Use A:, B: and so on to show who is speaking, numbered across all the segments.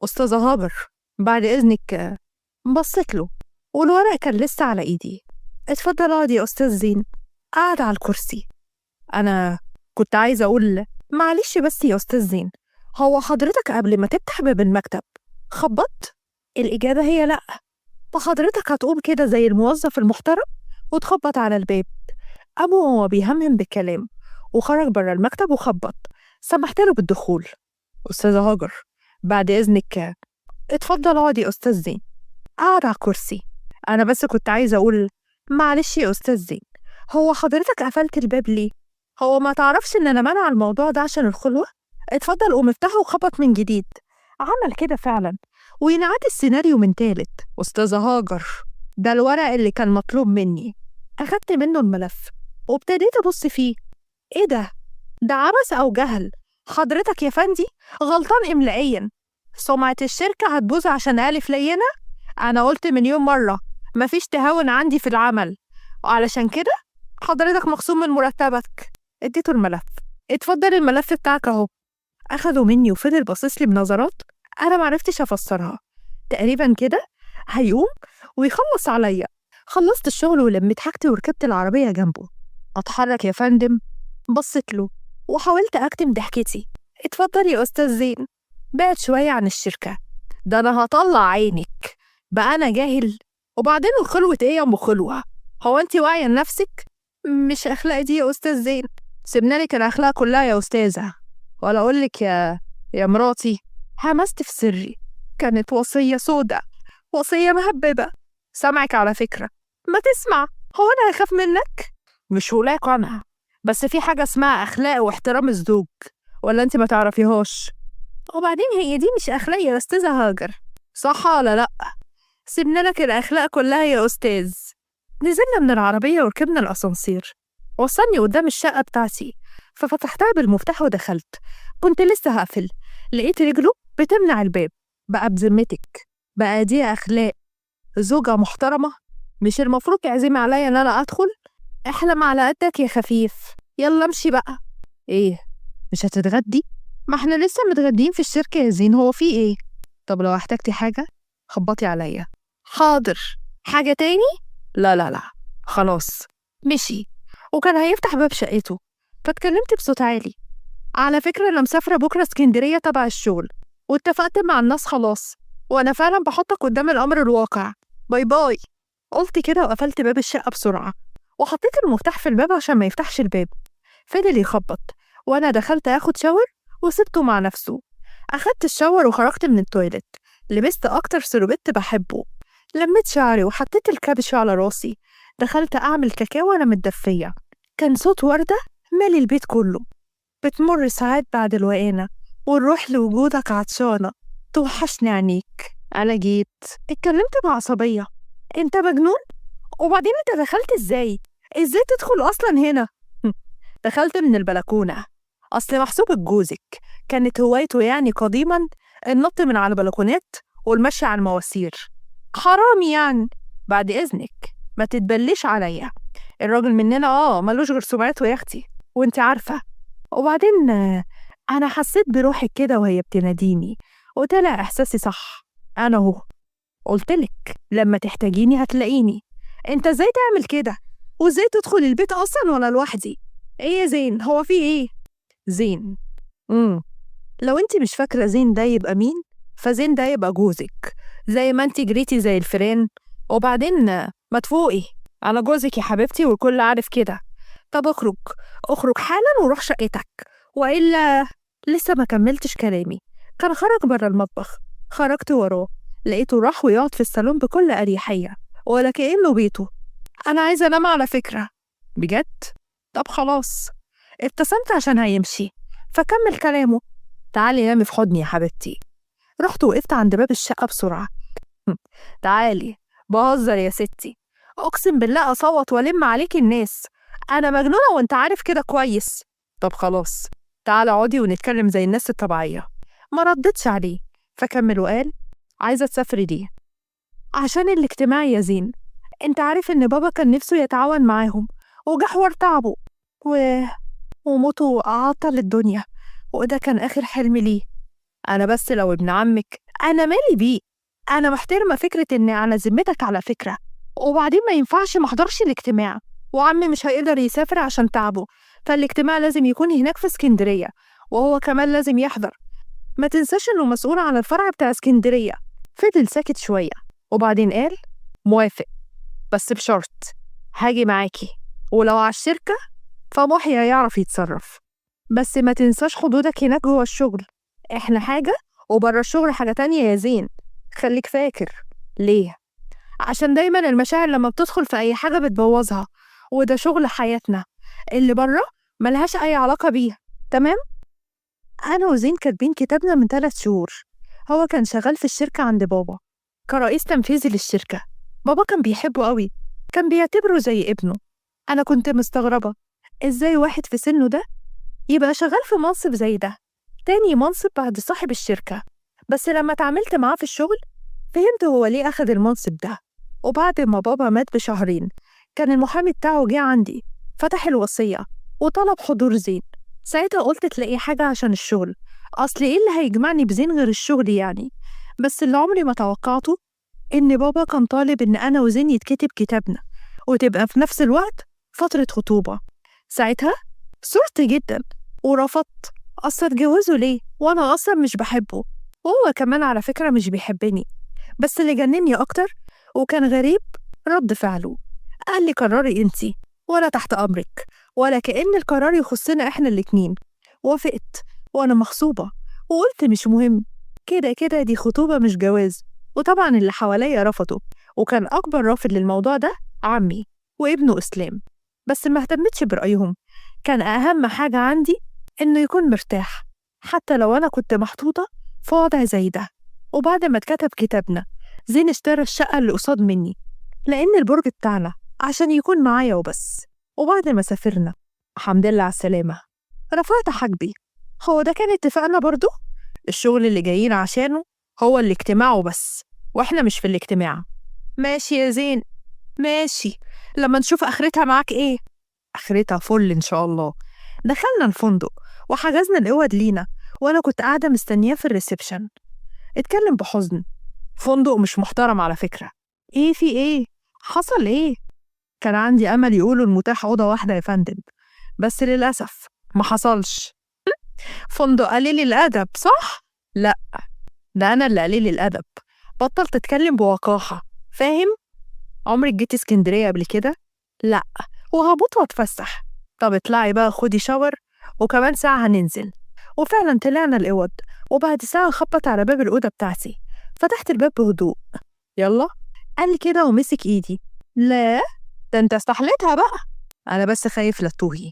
A: أستاذة هاجر بعد إذنك. بصيت له والورق كان لسه على إيدي. اتفضل اقعد يا أستاذ زين. قعد على الكرسي. أنا كنت عايزة أقول معلش بس يا أستاذ زين، هو حضرتك قبل ما تفتح باب المكتب خبطت؟ الإجابة هي لأ. فحضرتك هتقوم كده زي الموظف المحترم وتخبط على الباب. قام وهو بيهمهم بالكلام وخرج بره المكتب وخبط. سمحت له بالدخول. أستاذة هاجر بعد إذنك. اتفضل اقعد يا أستاذ زين. قعد على الكرسي. أنا بس كنت عايزة أقول معلش يا أستاذ زين، هو حضرتك قفلت الباب ليه؟ هو ما تعرفش إن أنا منع الموضوع ده عشان الخلوة؟ اتفضل قوم افتحه وخبط من جديد. عمل كده فعلا وينعاد السيناريو من تالت. أستاذة هاجر ده الورق اللي كان مطلوب مني. أخدت منه الملف وابتديت أبص فيه. إيه ده؟ ده عبث أو جهل. حضرتك يا فندي غلطان إملائيا. سمعة الشركة هتبوظ عشان ألف لينة؟ أنا قلت مليون مرة مفيش تهاون عندي في العمل، وعلشان كده حضرتك مخصوم من مرتبك. اديته الملف. اتفضل الملف بتاعك اهو. أخده مني وفضل باصص لي بنظرات أنا معرفتش أفسرها. تقريبا كده هيقوم ويخلص عليا. خلصت الشغل ولميت حاجتي وركبت العربية جنبه. أتحرك يا فندم؟ بصيت له وحاولت أكتم ضحكتي. اتفضل يا أستاذ زين. بعد شوية عن الشركة. ده أنا هطلع عينك بقى، أنا جاهل؟ وبعدين الخلوة إيه يا أم خلوة؟ هو أنت واعية لنفسك؟ مش أخلاق دي يا أستاذ زين. سيبنا لك الأخلاق كلها يا أستاذة. ولا أقول لك يا مراتي. همست في سري. كانت وصية سودة، وصية مهببة. سامعك على فكرة. ما تسمع، هو أنا هخاف منك؟ مش ولاك أنا، بس في حاجة اسمها أخلاق واحترام الزوج، ولا أنت ما تعرفيهاش؟ وبعدين هي دي مش أخلاق يا أستاذة هاجر، صح ولا لأ؟ سيبنا لك الأخلاق كلها يا أستاذ. نزلنا من العربية وركبنا الأسانسير. وصلني قدام الشقة بتاعتي، ففتحتها بالمفتاح ودخلت. كنت لسه هقفل، لقيت رجله بتمنع الباب. بقى بذمتك بقى دي أخلاق زوجة محترمة؟ مش المفروض تعزمي عليا إن أنا أدخل؟ احلم على قدك يا خفيف، يلا امشي بقى. إيه مش هتتغدي؟ ما احنا لسه متغدين في الشركة يا زين، هو في إيه؟ طب لو احتجتي حاجة خبطي عليا. حاضر. حاجة تاني؟ لا لا لا خلاص. مشي وكان هيفتح باب شقته، فاتكلمت بصوت عالي. على فكرة أنا مسافرة بكرة اسكندرية تبع الشغل، واتفقت مع الناس خلاص، وأنا فعلا بحطك قدام الأمر الواقع. bye bye. قلت كده وقفلت باب الشقة بسرعة وحطيت المفتاح في الباب عشان ما يفتحش الباب. فضل يخبط وأنا دخلت أخد shower وسبته مع نفسه. أخدت ال shower وخرجت من ال toilet، لبست أكتر سروبت بحبه، لميت شعري وحطيت الكابش على راسي. دخلت أعمل كاكاو وأنا متدفية. كان صوت وردة مالي البيت كله. بتمر ساعات بعد الوقانة والروح لوجودك عطشانة، توحشني عينيك. أنا جيت. اتكلمت بعصبية. أنت مجنون؟ وبعدين أنت دخلت إزاي؟ إزاي تدخل أصلا هنا؟ دخلت من البلكونة. أصل محسوبة جوزك كانت هوايته يعني قديما النط من على البلكونات والمشي على المواسير. حرامي يعني. بعد إذنك ما تتبليش عليا، الراجل مننا ملوش غير سمعته يا أختي وانت عارفة. وبعدين أنا حسيت بروحك كده وهي بتناديني وطلع إحساسي صح. أنا أهو قلتلك لما تحتاجيني هتلاقيني. أنت إزاي تعمل كده؟ وإزاي تدخل البيت أصلا وأنا لوحدي؟ إيه يا زين هو في إيه؟ زين لو أنت مش فاكرة زين ده يبقى مين، فزين ده يبقى جوزك، زي ما أنت جريتي زي الفيران. وبعدين ما تفوقي على جوزك يا حبيبتي والكل عارف كده. طب اخرج اخرج حالا وروح شقتك، وإلا. لسه ما كملتش كلامي كان خرج بره المطبخ. خرجت وراه لقيته راح ويقعد في الصالون بكل أريحية ولا كأنه بيته. أنا عايزة أنام على فكرة. بجد؟ طب خلاص. ابتسمت عشان هيمشي فكمل كلامه. تعالي نامي في حضني يا حبيبتي. رحت وقفت عند باب الشقة بسرعة. تعالي. بهزر يا ستي، أقسم بالله أصوت وألم عليك الناس، أنا مجنونة وأنت عارف كده كويس. طب خلاص تعالى اقعدي ونتكلم زي الناس الطبيعية. ما ردتش عليه فكمل وقال عايزة تسافري ليه؟ عشان الاجتماع يا زين. انت عارف ان بابا كان نفسه يتعاون معاهم وجحور تعبه وموته عطل الدنيا، وده كان آخر حلم ليه. أنا بس لو ابن عمك أنا مالي بيه، أنا محترمة فكرة إني على ذمتك على فكرة، وبعدين ما ينفعش ما احضرش الاجتماع، وعمي مش هيقدر يسافر عشان تعبه، فالاجتماع لازم يكون هناك في اسكندرية، وهو كمان لازم يحضر، ما تنساش إنه مسؤول عن الفرع بتاع اسكندرية. فضل ساكت شوية وبعدين قال موافق، بس بشرط هاجي معاكي، ولو على الشركة فمحيي هيعرف يتصرف، بس ما تنساش حدودك هناك جوه الشغل، احنا حاجة وبره الشغل حاجة تانية يا زين، خليك فاكر. ليه؟ عشان دايما المشاعر لما بتدخل في أي حاجة بتبوظها، وده شغل حياتنا اللي بره ملهاش أي علاقة بيها، تمام؟ أنا وزين كاتبين كتابنا من 3 شهور. هو كان شغال في الشركة عند بابا كرئيس تنفيذي للشركة. بابا كان بيحبه قوي، كان بيعتبره زي ابنه. أنا كنت مستغربة إزاي واحد في سنه ده يبقى شغال في منصب زي ده، تاني منصب بعد صاحب الشركة. بس لما اتعاملت معاه في الشغل فهمت هو ليه أخد المنصب ده. وبعد ما بابا مات بشهرين كان المحامي بتاعه جه عندي، فتح الوصية وطلب حضور زين. ساعتها قلت تلاقي حاجة عشان الشغل، أصل إيه اللي هيجمعني بزين غير الشغل يعني؟ بس اللي عمري ما توقعته إن بابا كان طالب إن أنا وزين يتكتب كتابنا وتبقى في نفس الوقت فترة خطوبة. ساعتها صرت جدا ورفضت، أصل اتجوزه ليه وأنا أصلا مش بحبه، وهو كمان على فكرة مش بيحبني. بس اللي جنني أكتر وكان غريب رد فعله، قال لي قرري انتي ولا تحت أمرك، ولا كأن القرار يخصنا إحنا الاتنين. وافقت وأنا مغصوبة وقلت مش مهم، كده كده دي خطوبة مش جواز. وطبعا اللي حواليا رفضوا، وكان أكبر رافض للموضوع ده عمي وابنه إسلام، بس ما اهتمتش برأيهم. كان أهم حاجة عندي إنه يكون مرتاح حتى لو أنا كنت محطوطة في وضع زي ده. وبعد ما اتكتب كتابنا زين اشترى الشقة اللي قصاد مني لأن البرج بتاعنا عشان يكون معايا وبس. وبعد ما سافرنا الحمد لله على السلامة، رفعت حاجبي، هو ده كان اتفاقنا برضو؟ الشغل اللي جايين عشانه هو الاجتماع وبس، واحنا مش في الاجتماع. ماشي يا زين ماشي، لما نشوف آخرتها معاك ايه. آخرتها فل إن شاء الله. دخلنا الفندق وحجزنا الأوض لينا، وأنا كنت قاعدة مستنياه في ال reception. اتكلم بحزن، فندق مش محترم على فكرة. ايه في ايه؟ حصل ايه؟ كان عندي أمل يقولوا المتاح أوضة واحدة يا فندم، بس للأسف ما حصلش. فندق قليل الأدب صح؟ لا، ده أنا اللي قليل الأدب. بطل تتكلم بوقاحة، فاهم؟ عمرك جيتي اسكندرية قبل كده؟ لا، وهبط واتفسح. طب اطلعي بقى خدي شاور وكمان ساعة هننزل. وفعلا طلعنا الأوض، وبعد ساعة خبط على باب الأوضة بتاعتي. فتحت الباب بهدوء. يلا، قال كده ومسك إيدي. لا ده انت استحلتها بقى، أنا بس خايف لا تتوهي.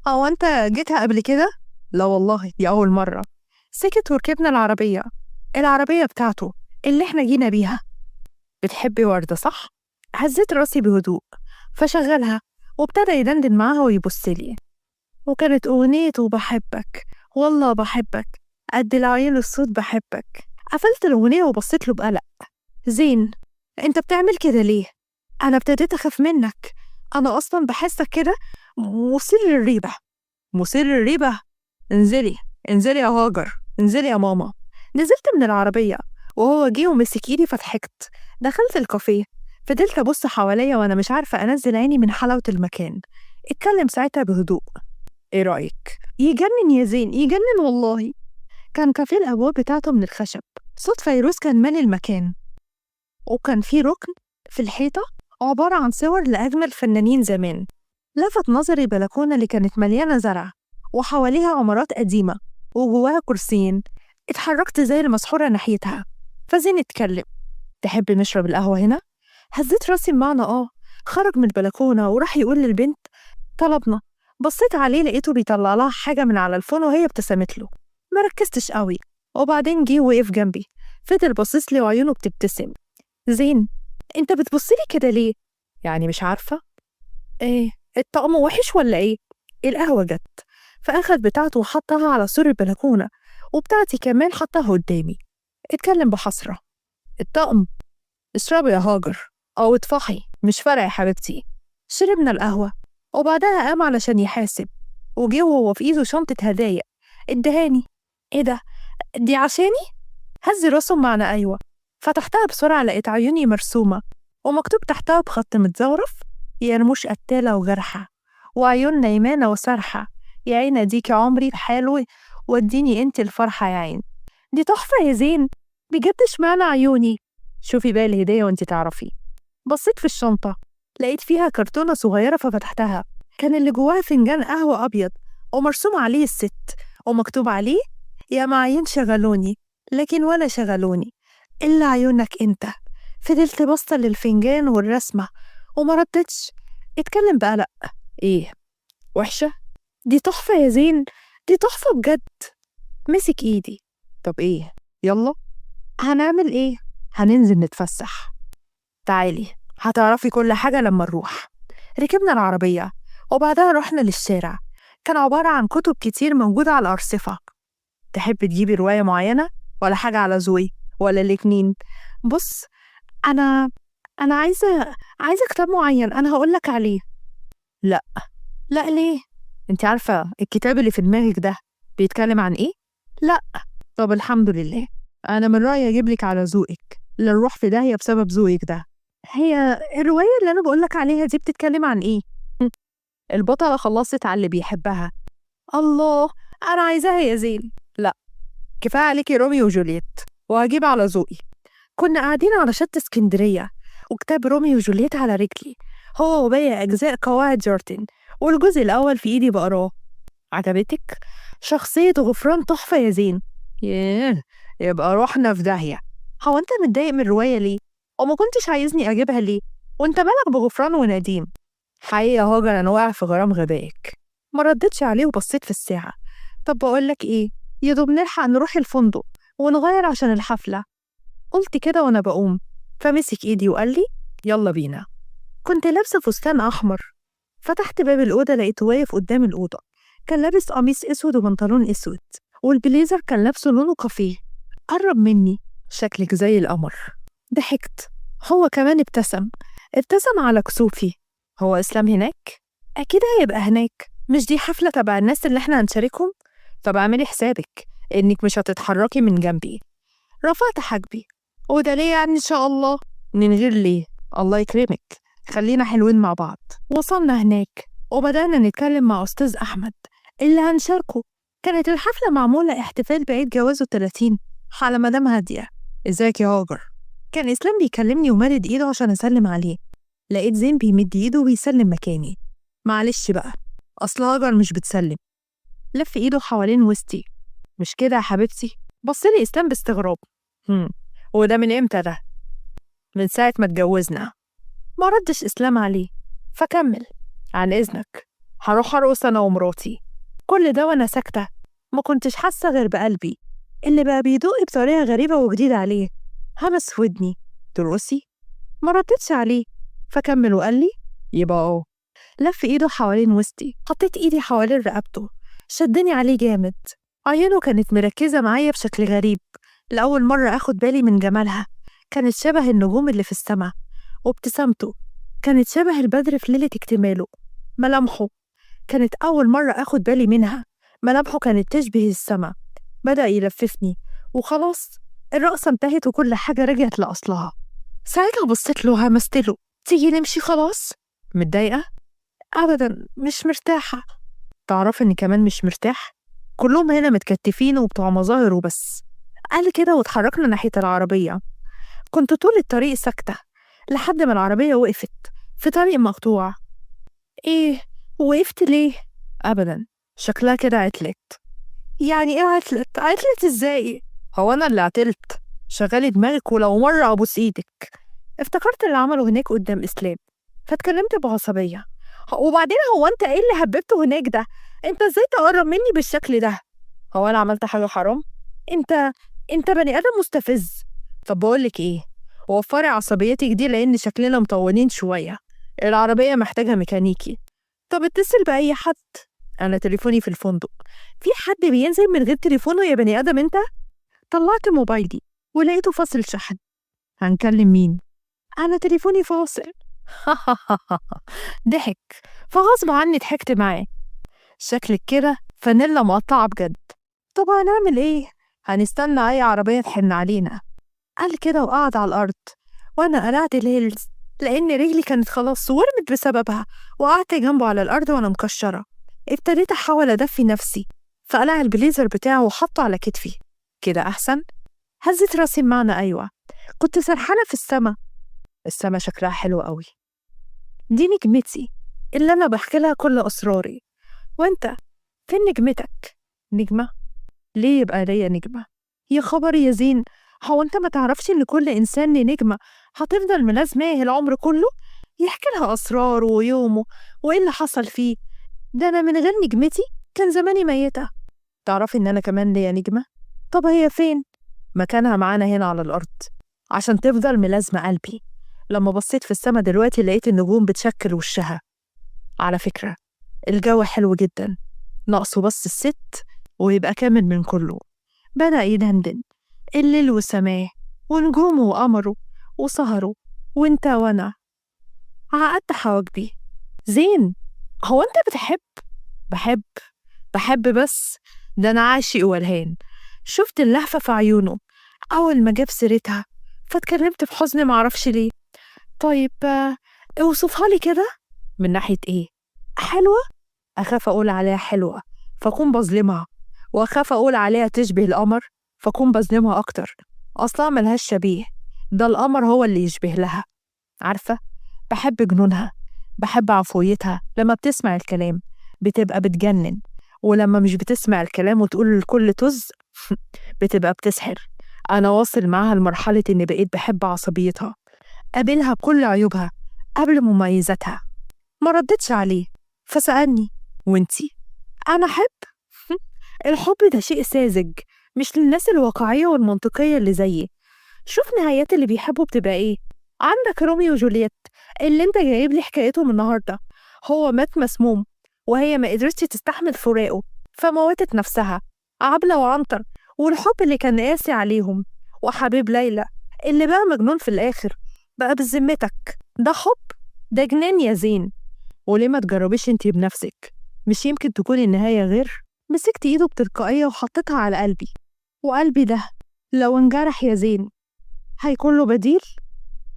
A: هو أنت جيتها قبل كده؟ لا والله دي أول مرة. سكت وركبنا العربية، العربية بتاعته اللي احنا جينا بيها. بتحبي وردة صح؟ هزيت راسي بهدوء، فشغلها وابتدى يدندن معاها ويبصلي، وكانت أغنيته بحبك والله بحبك قد العيون الصوت بحبك. قفلت الأغنية وبصيت له بقلق. زين أنت بتعمل كده ليه؟ أنا ابتديت أخاف منك، أنا أصلا بحسك كده مثير للريبة. مثير للريبة؟ انزلي انزلي يا هاجر، انزلي يا ماما. نزلت من العربية وهو جه ومسك ايدي فضحكت. دخلت الكافيه، فضلت أبص حواليا وأنا مش عارفة أنزل عيني من حلاوة المكان. اتكلم ساعتها بهدوء، إيه رأيك؟ يجنن يا زين يجنن والله. كان كافيه الأبواب بتاعته من الخشب، صوت فيروز كان مالي المكان، وكان في ركن في الحيطة عبارة عن صور لأجمل فنانين زمان. لفت نظري بلكونة اللي كانت مليانة زرع وحواليها عمارات قديمة وجواها كرسيين. اتحركت زي المسحورة ناحيتها. فزين اتكلم، تحب نشرب القهوة هنا؟ هزيت راسي بمعنى آه. خرج من البلكونة وراح يقول للبنت طلبنا. بصيت عليه لقيته بيطلع لها حاجة من على الفون وهي ابتسمت له. ما ركزتش قوي. وبعدين جه وقف جنبي، فضل باصص لي وعيونه بتبتسم. زين انت بتبصلي كده ليه؟ يعني مش عارفة؟ ايه الطقم وحش ولا ايه؟ القهوة جت، فأخد بتاعته وحطها على سور البلكونة، وبتاعتي كمان حطها قدامي. اتكلم بحسرة، الطقم اشربي يا هاجر أو اطفحي مش فارقة يا حبيبتي. شربنا القهوة وبعدها قام علشان يحاسب، وجه وهو في إيده شنطة هدايا ادهاني. ايه ده؟ دي عشاني؟ هز راسه معنى أيوة. فتحتها بسرعة، لقيت عيوني مرسومة ومكتوب تحتها بخط متزورف: يا رموش قتالة وجرحة، وعيون نايمانة وسرحة، يا عين أديكي عمري بحاله وديني انت الفرحة يا عين. دي تحفة يا زين بجد، اشمعنى عيوني؟ شوفي باقي الهدية وانت تعرفي. بصيت في الشنطة لقيت فيها كرتونة صغيرة ففتحتها، كان اللي جواها فنجان قهوة أبيض ومرسوم عليه الست ومكتوب عليه: يا معين شغلوني لكن ولا شغلوني إلا عيونك أنت. فضلت بصة للفنجان والرسمة وما ردتش. اتكلم بقلق: إيه وحشة؟ دي تحفة يا زين، دي تحفة بجد. مسك إيدي: طب إيه يلا هنعمل إيه؟ هننزل نتفسح، تعالي هتعرفي كل حاجة لما نروح. ركبنا العربية وبعدها رحنا للشارع، كان عبارة عن كتب كتير موجودة على الأرصفة. تحب تجيبي رواية معينة ولا حاجة على ذوقي ولا الاتنين؟ بص أنا عايزة كتاب معين، أنا هقولك عليه. لا لا ليه؟ انت عارفة الكتاب اللي في دماغك ده بيتكلم عن إيه؟ لا. طب الحمد لله، أنا من رأيي أجيبلك على ذوقك، لا نروح في داهية بسبب ذوقك ده. هي الرواية اللي أنا بقولك عليها دي بتتكلم عن إيه؟ البطلة خلصت على اللي بيحبها. الله أنا عايزاها يا زين. لا كفاية عليكي روميو وجولييت، وهجيب على ذوقي. كنا قاعدين على شط اسكندرية وكتاب روميو وجولييت على رجلي، هو وباقي أجزاء قواعد جارتن، والجزء الأول في إيدي بقراه. عجبتك؟ شخصية غفران تحفة يا زين. ياه يبقى روحنا في داهية. هو أنت متضايق من الرواية ليه؟ وما كنتش عايزني أجيبها ليه؟ وأنت مالك بغفران ونديم؟ حقيقة يا هاجر أنا واقع في غرام غبائك. ما ردتش عليه وبصيت في الساعة. طب بقولك إيه، يا دوب نلحق نروح الفندق ونغير عشان الحفلة. قلت كده وأنا بقوم، فمسك إيدي وقال لي يلا بينا. كنت لابسة فستان أحمر. فتحت باب الأوضة لقيته واقف قدام الأوضة، كان لابس قميص أسود وبنطلون أسود، والبليزر كان لابسه لونه كافيه. قرب مني: شكلك زي القمر. ضحكت، هو كمان ابتسم، ابتسم على كسوفي. هو إسلام هناك؟ أكيد هيبقى هناك، مش دي حفلة تبع الناس اللي احنا هنشاركهم؟ طب اعملي حسابك إنك مش هتتحركي من جنبي. رفعت حاجبي: وده ليه يعني إن شاء الله؟ من غير ليه، الله يكرمك، خلينا حلوين مع بعض. وصلنا هناك وبدأنا نتكلم مع أستاذ أحمد اللي هنشاركه. كانت الحفلة معمولة احتفال بعيد جوازه 30 على مدام هادية. ازيك يا هاجر؟ كان إسلام بيكلمني ومادد إيده عشان أسلم عليه، لقيت زين بيمد إيده وبيسلم مكاني. معلش بقى أصل هاجر مش بتسلم. لف إيده حوالين وسطي: مش كده يا حبيبتي؟ بصلي إسلام باستغراب: وده من إمتى ده؟ من ساعة ما اتجوزنا. ما ردش إسلام عليه فكمل: عن إذنك هروح أرقص أنا ومراتي. كل ده وأنا ساكتة، ما كنتش حاسة غير بقلبي اللي بقى بيدق بطريقة غريبة وجديدة عليه. همس في ودني: ترقصي؟ ما ردتش عليه فكمل وقال لي يبقى اه. لف إيده حوالين وسطي، حطيت إيدي حوالين رقبته، شدني عليه جامد. عيونه كانت مركزة معايا بشكل غريب، لأول مرة أخد بالي من جمالها، كانت شبه النجوم اللي في السما، وابتسامته كانت شبه البدر في ليلة اكتماله. ملامحه كانت أول مرة أخد بالي منها، ملامحه كانت تشبه السما. بدأ يلففني وخلاص الرقصة انتهت وكل حاجة رجعت لأصلها. ساعتها بصيت له وهمست له: تيجي نمشي خلاص؟ متضايقة؟ أبدا مش مرتاحة. تعرف إني كمان مش مرتاح؟ كلهم هنا متكتفين وبتوع مظاهر وبس. قال كده واتحركنا ناحية العربية. كنت طول الطريق ساكتة لحد ما العربية وقفت في طريق مقطوع. إيه وقفت ليه؟ أبدا شكلها كده عطلت. يعني إيه عطلت؟ عطلت إزاي؟ هو أنا اللي عطلت؟ شغلي دماغك ولو مرة أبوس إيدك. افتكرت اللي عمله هناك قدام إسلام فاتكلمت بعصبية: وبعدين هو أنت إيه اللي هببته هناك ده؟ أنت إزاي تقرب مني بالشكل ده؟ هو أنا عملت حاجة حرام؟ أنت بني آدم مستفز. طب بقولك إيه، وفري عصبيتك دي لأن شكلنا مطولين شوية، العربية محتاجة ميكانيكي. طب اتصل بأي حد، أنا تليفوني في الفندق. في حد بينزل من غير تليفونه يا بني آدم أنت؟ طلعت موبايلي ولقيته فاصل شحن. هنكلم مين؟ أنا تليفوني فاصل. ضحك، فغصب عني ضحكت معاه. شكلك كده فانيلا مقطعة بجد. طب هنعمل إيه؟ هنستنى أي عربية تحن علينا. قال كده وقعد على الأرض، وأنا قلعت ال heels لأن رجلي كانت خلاص ورمت بسببها، وقعدت جنبه على الأرض وأنا مكشرة. ابتديت أحاول أدفي نفسي، فقلع البليزر بتاعه وحطه على كتفي. كده أحسن؟ هزت راسي بمعنى أيوة. كنت سرحانة في السما. السما شكلها حلو قوي. دي نجمتي اللي أنا بحكي لها كل أسراري. وأنت فين نجمتك؟ نجمة؟ ليه يبقى ليا نجمة؟ يا خبر يا زين، هو أنت ما تعرفش إن كل إنسان ليه نجمة هتفضل ملازماه العمر كله؟ يحكي لها أسراره ويومه وإيه اللي حصل فيه. ده أنا من غير نجمتي كان زماني ميتة. تعرفي إن أنا كمان ليا نجمة؟ طب هي فين؟ مكانها معانا هنا على الأرض عشان تفضل ملازمة قلبي. لما بصيت في السما دلوقتي لقيت النجوم بتشكل وشها. على فكرة الجو حلو جدا، ناقصه بس الست ويبقى كامل من كله. بدأ يدندن الليل وسماه ونجومه وقمره وسهره وانت وانا. عقدت حواجبي. زين، هو انت بتحب؟ بحب بحب، بس ده انا عاشق ولهان. شفت اللهفة في عيونه أول ما جاب سيرتها، فاتكلمت في حزن معرفش ليه. طيب اوصفها لي كده. من ناحية ايه؟ حلوة؟ أخاف أقول عليها حلوة فأكون بظلمها، وأخاف أقول عليها تشبه القمر فأكون بظلمها أكتر. أصلها ملهاش شبيه، ده القمر هو اللي يشبه لها. عارفة، بحب جنونها، بحب عفويتها. لما بتسمع الكلام بتبقى بتجنن، ولما مش بتسمع الكلام وتقول للكل طز بتبقى بتسحر. أنا واصل معاها لمرحلة إني بقيت بحب عصبيتها، قابلها بكل عيوبها قبل مميزاتها. ما ردتش عليه، فسألني وانتي؟ أنا أحب؟ الحب ده شيء ساذج، مش للناس الواقعية والمنطقية اللي زيي. شوف نهايات اللي بيحبوا بتبقى إيه. عندك روميو وجولييت اللي انت جايب لي حكايتهم النهاردة، هو مات مسموم وهي ما قدرتش تستحمل فراقه فموتت نفسها. عبلة وعنتر والحب اللي كان قاسي عليهم، وحبيب ليلى اللي بقى مجنون في الآخر. بقى بذمتك ده حب؟ ده جنان يا زين. وليه ما تجربيش انتي بنفسك؟ مش يمكن تكون النهاية غير؟ مسكت ايده بتلقائية وحطيتها على قلبي، وقلبي ده لو انجرح يا زين هيكون له بديل؟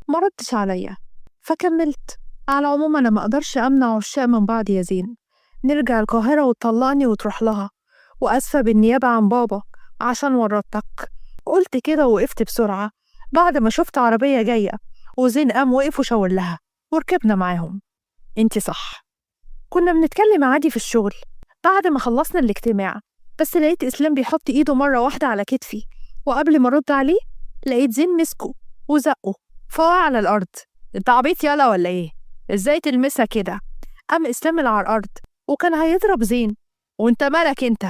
A: ما ردش عليا فكملت. على العموم انا ما اقدرش امنع عشاق من بعض يا زين. نرجع القاهرة وتطلقني وتروح لها، واسفة بالنيابة عن بابا عشان ورطتك. قلت كده ووقفت بسرعة بعد ما شفت عربية جاية، وزين قام وقف وشاور لها وركبنا معاهم. انتي صح، كنا بنتكلم عادي في الشغل بعد ما خلصنا الاجتماع، بس لقيت إسلام بيحط إيده مرة واحدة على كتفي، وقبل ما أرد عليه لقيت زين مسكه وزقه فوقع على الأرض. انت عبيط يالا ولا إيه؟ إزاي تلمسها كده؟ قام إسلام اللي على الأرض وكان هيضرب زين. وانت مالك انت؟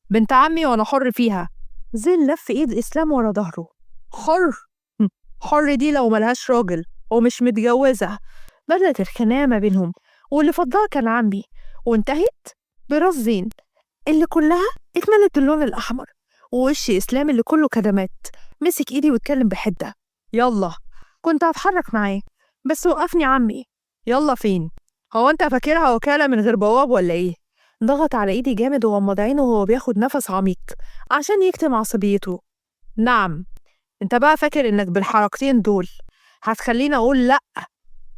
A: بنت عمي وأنا حر فيها. زين لف إيد إسلام ورا ظهره. حر؟ حر دي لو ملهاش راجل ومش متجوزة. بدأت الخناقة ما بينهم، واللي فضلها كان عمي، وانتهت براس زين اللي كلها اتملت باللون الأحمر، ووش إسلام اللي كله كدمات. مسك إيدي واتكلم بحدة. يلا. كنت هتحرك معاه بس وقفني عمي. يلا فين؟ هو انت فاكرها وكالة من غير بواب ولا ايه؟ ضغط على ايدي جامد وغمض عينه وهو بياخد نفس عميق عشان يكتم عصبيته. نعم، انت بقى فاكر انك بالحركتين دول هتخليني اقول لأ؟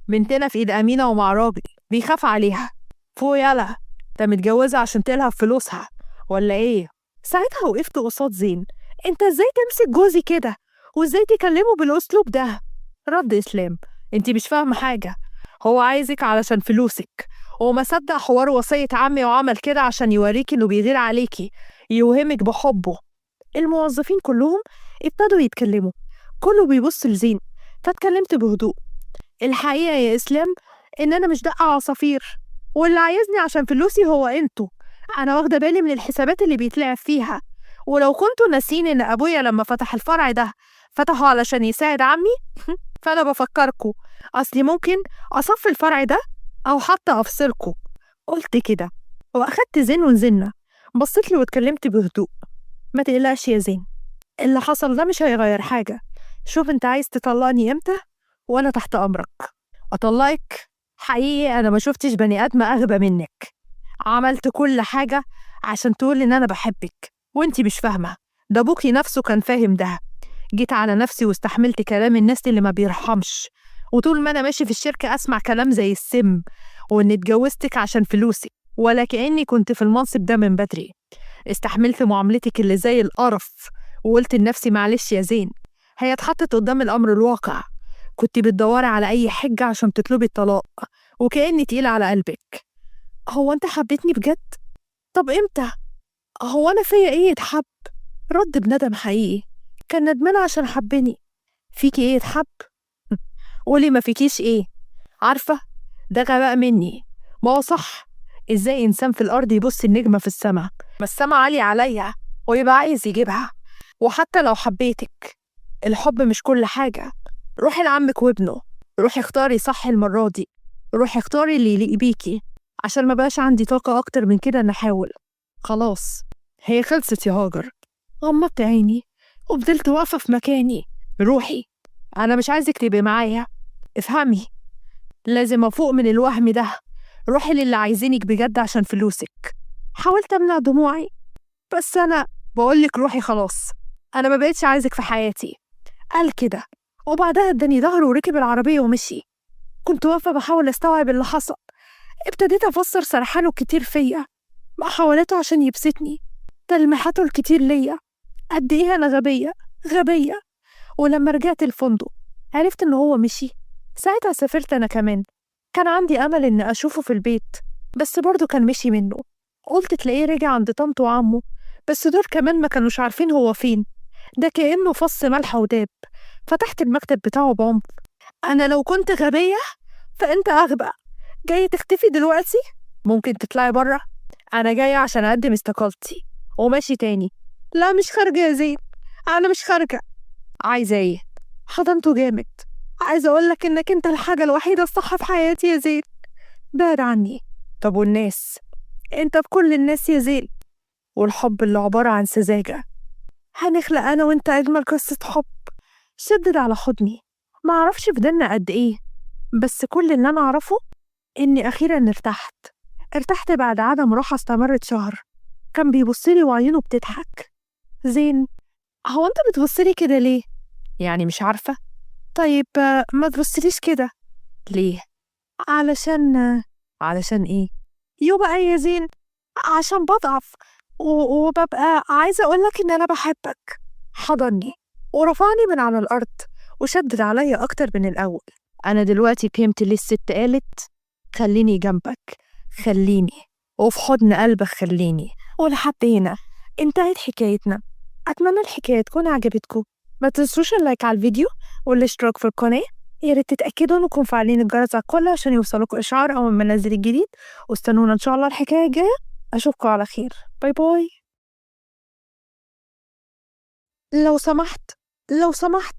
A: بنتنا في ايد أمينة ومع راجل بيخاف عليها. فوق يلا، انت متجوزة عشان تلهب فلوسها ولا ايه؟ ساعتها وقفت قصاد زين. انت ازاي تمسك جوزي كده؟ وازاي تكلمه بالاسلوب ده؟ رد اسلام، انت مش فاهمة حاجة، هو عايزك علشان فلوسك، وما صدق حوار وصية عمي وعمل كده عشان يوريكي انه بيغير عليكي، يوهمك بحبه. الموظفين كلهم ابتدوا يتكلموا، كله بيبص لزين، فاتكلمت بهدوء. الحقيقة يا إسلام إن أنا مش دقة عصافير، واللي عايزني عشان فلوسي هو انتوا. أنا واخدة بالي من الحسابات اللي بيتلعب فيها، ولو كنتوا ناسين إن أبويا لما فتح الفرع ده فتحه علشان يساعد عمي فأنا بفكركوا، أصلي ممكن أصفي الفرع ده أو حتى أفصلكوا. قلت كده وأخدت زين ونزلنا. بصيت له واتكلمت بهدوء. ما تقلقش يا زين، اللي حصل ده مش هيغير حاجة. شوف انت عايز تطلقني امتى وانا تحت امرك. اطلقك؟ حقيقي انا ما شفتش بني ادم اغبى منك. عملت كل حاجة عشان تقول ان انا بحبك وانتي مش فاهمة. ده أبوكي نفسه كان فاهم ده. جيت على نفسي واستحملت كلام الناس اللي ما بيرحمش، وطول ما أنا ماشي في الشركة أسمع كلام زي السم، وإني اتجوزتك عشان فلوسك، ولا كأني كنت في المنصب ده من بدري. استحملت معاملتك اللي زي القرف، وقلت لنفسي معلش يا زين، هي اتحطت قدام الأمر الواقع. كنت بتدوري على أي حجة عشان تطلبي الطلاق، وكأني تقيلة على قلبك. هو أنت حبيتني بجد؟ طب إمتى؟ هو أنا فيا إيه يتحب؟ رد بندم حقيقي، كان ندمان عشان حبني. فيكي إيه يتحب؟ قولي ما فيكيش إيه؟ عارفة ده غباء مني. ما هو صح، إزاي إنسان في الأرض يبص النجمة في السما؟ ما السما عالية عليا ويبقى عايز يجيبها. وحتى لو حبيتك، الحب مش كل حاجة. روحي لعمك وابنه، روحي اختاري صح المرة دي، روحي اختاري اللي يليق بيكي، عشان ما بقاش عندي طاقة أكتر من كده إن أحاول. خلاص هي خلصت يا هاجر. غمضت عيني وفضلت واقفة في مكاني. روحي، أنا مش عايزك تبقي معايا، افهمي، لازم أفوق من الوهم ده. روحي للي عايزينك بجد عشان فلوسك. حاولت أمنع دموعي، بس أنا بقولك روحي خلاص، أنا ما بقتش عايزك في حياتي. قال كده وبعدها اداني ظهره وركب العربية ومشي. كنت واقفة بحاول أستوعب اللي حصل. ابتديت أفسر سرحانه الكتير فيا، محاولاته عشان يبسطني، تلميحاته الكتير ليا، قد إيه أنا غبية غبية. ولما رجعت الفندق عرفت إن هو مشي. ساعتها سافرت أنا كمان، كان عندي أمل إن أشوفه في البيت، بس برضه كان مشي منه. قلت تلاقيه رجع عند طنط وعمه، بس دول كمان ما كانوش عارفين هو فين. ده كأنه فص ملح وداب. فتحت المكتب بتاعه بعنف. أنا لو كنت غبية فأنت أغبى. جاية تختفي دلوقتي؟ ممكن تطلعي بره، أنا جاية عشان أقدم استقالتي. وماشي تاني. لا مش خارجة يا زين، أنا مش خارجة. عايزة إيه؟ حضنته جامد. عايزة أقولك إنك أنت الحاجة الوحيدة الصح في حياتي يا زين. بعد عني. طب والناس؟ أنت بكل الناس يا زين. والحب اللي عبارة عن سذاجة. هنخلق أنا وأنت أجمل قصة حب. شدد على حضني. معرفش فضلنا قد إيه، بس كل اللي أنا أعرفه إني أخيراً ارتحت. ارتحت بعد عدم راحة استمرت شهر. كان بيبصلي وعيونه بتضحك. زين، هو أنت بتبصلي كده ليه؟ يعني مش عارفة؟ طيب ما تبصليش كده ليه؟ علشان إيه؟ يبقى يا زين عشان بضعف وببقى عايزة أقولك إن أنا بحبك. حضني ورفعني من على الأرض وشدد عليا أكتر من الأول. أنا دلوقتي فهمت ليه الست قالت خليني جنبك، خليني وفي حضن قلبك خليني. ولحد هنا انتهت حكايتنا. أتمنى الحكاية تكون عجبتكم. ما تنسوش ال like على الفيديو والاشتراك في القناة. يا ريت تتأكدوا انكم فعلين الجرس على الكل عشان يوصلكوا إشعار أول ما ننزل الجديد. واستنونا إن شاء الله الحكاية الجاية. أشوفكم على خير. bye bye. لو سمحت، لو سمحت.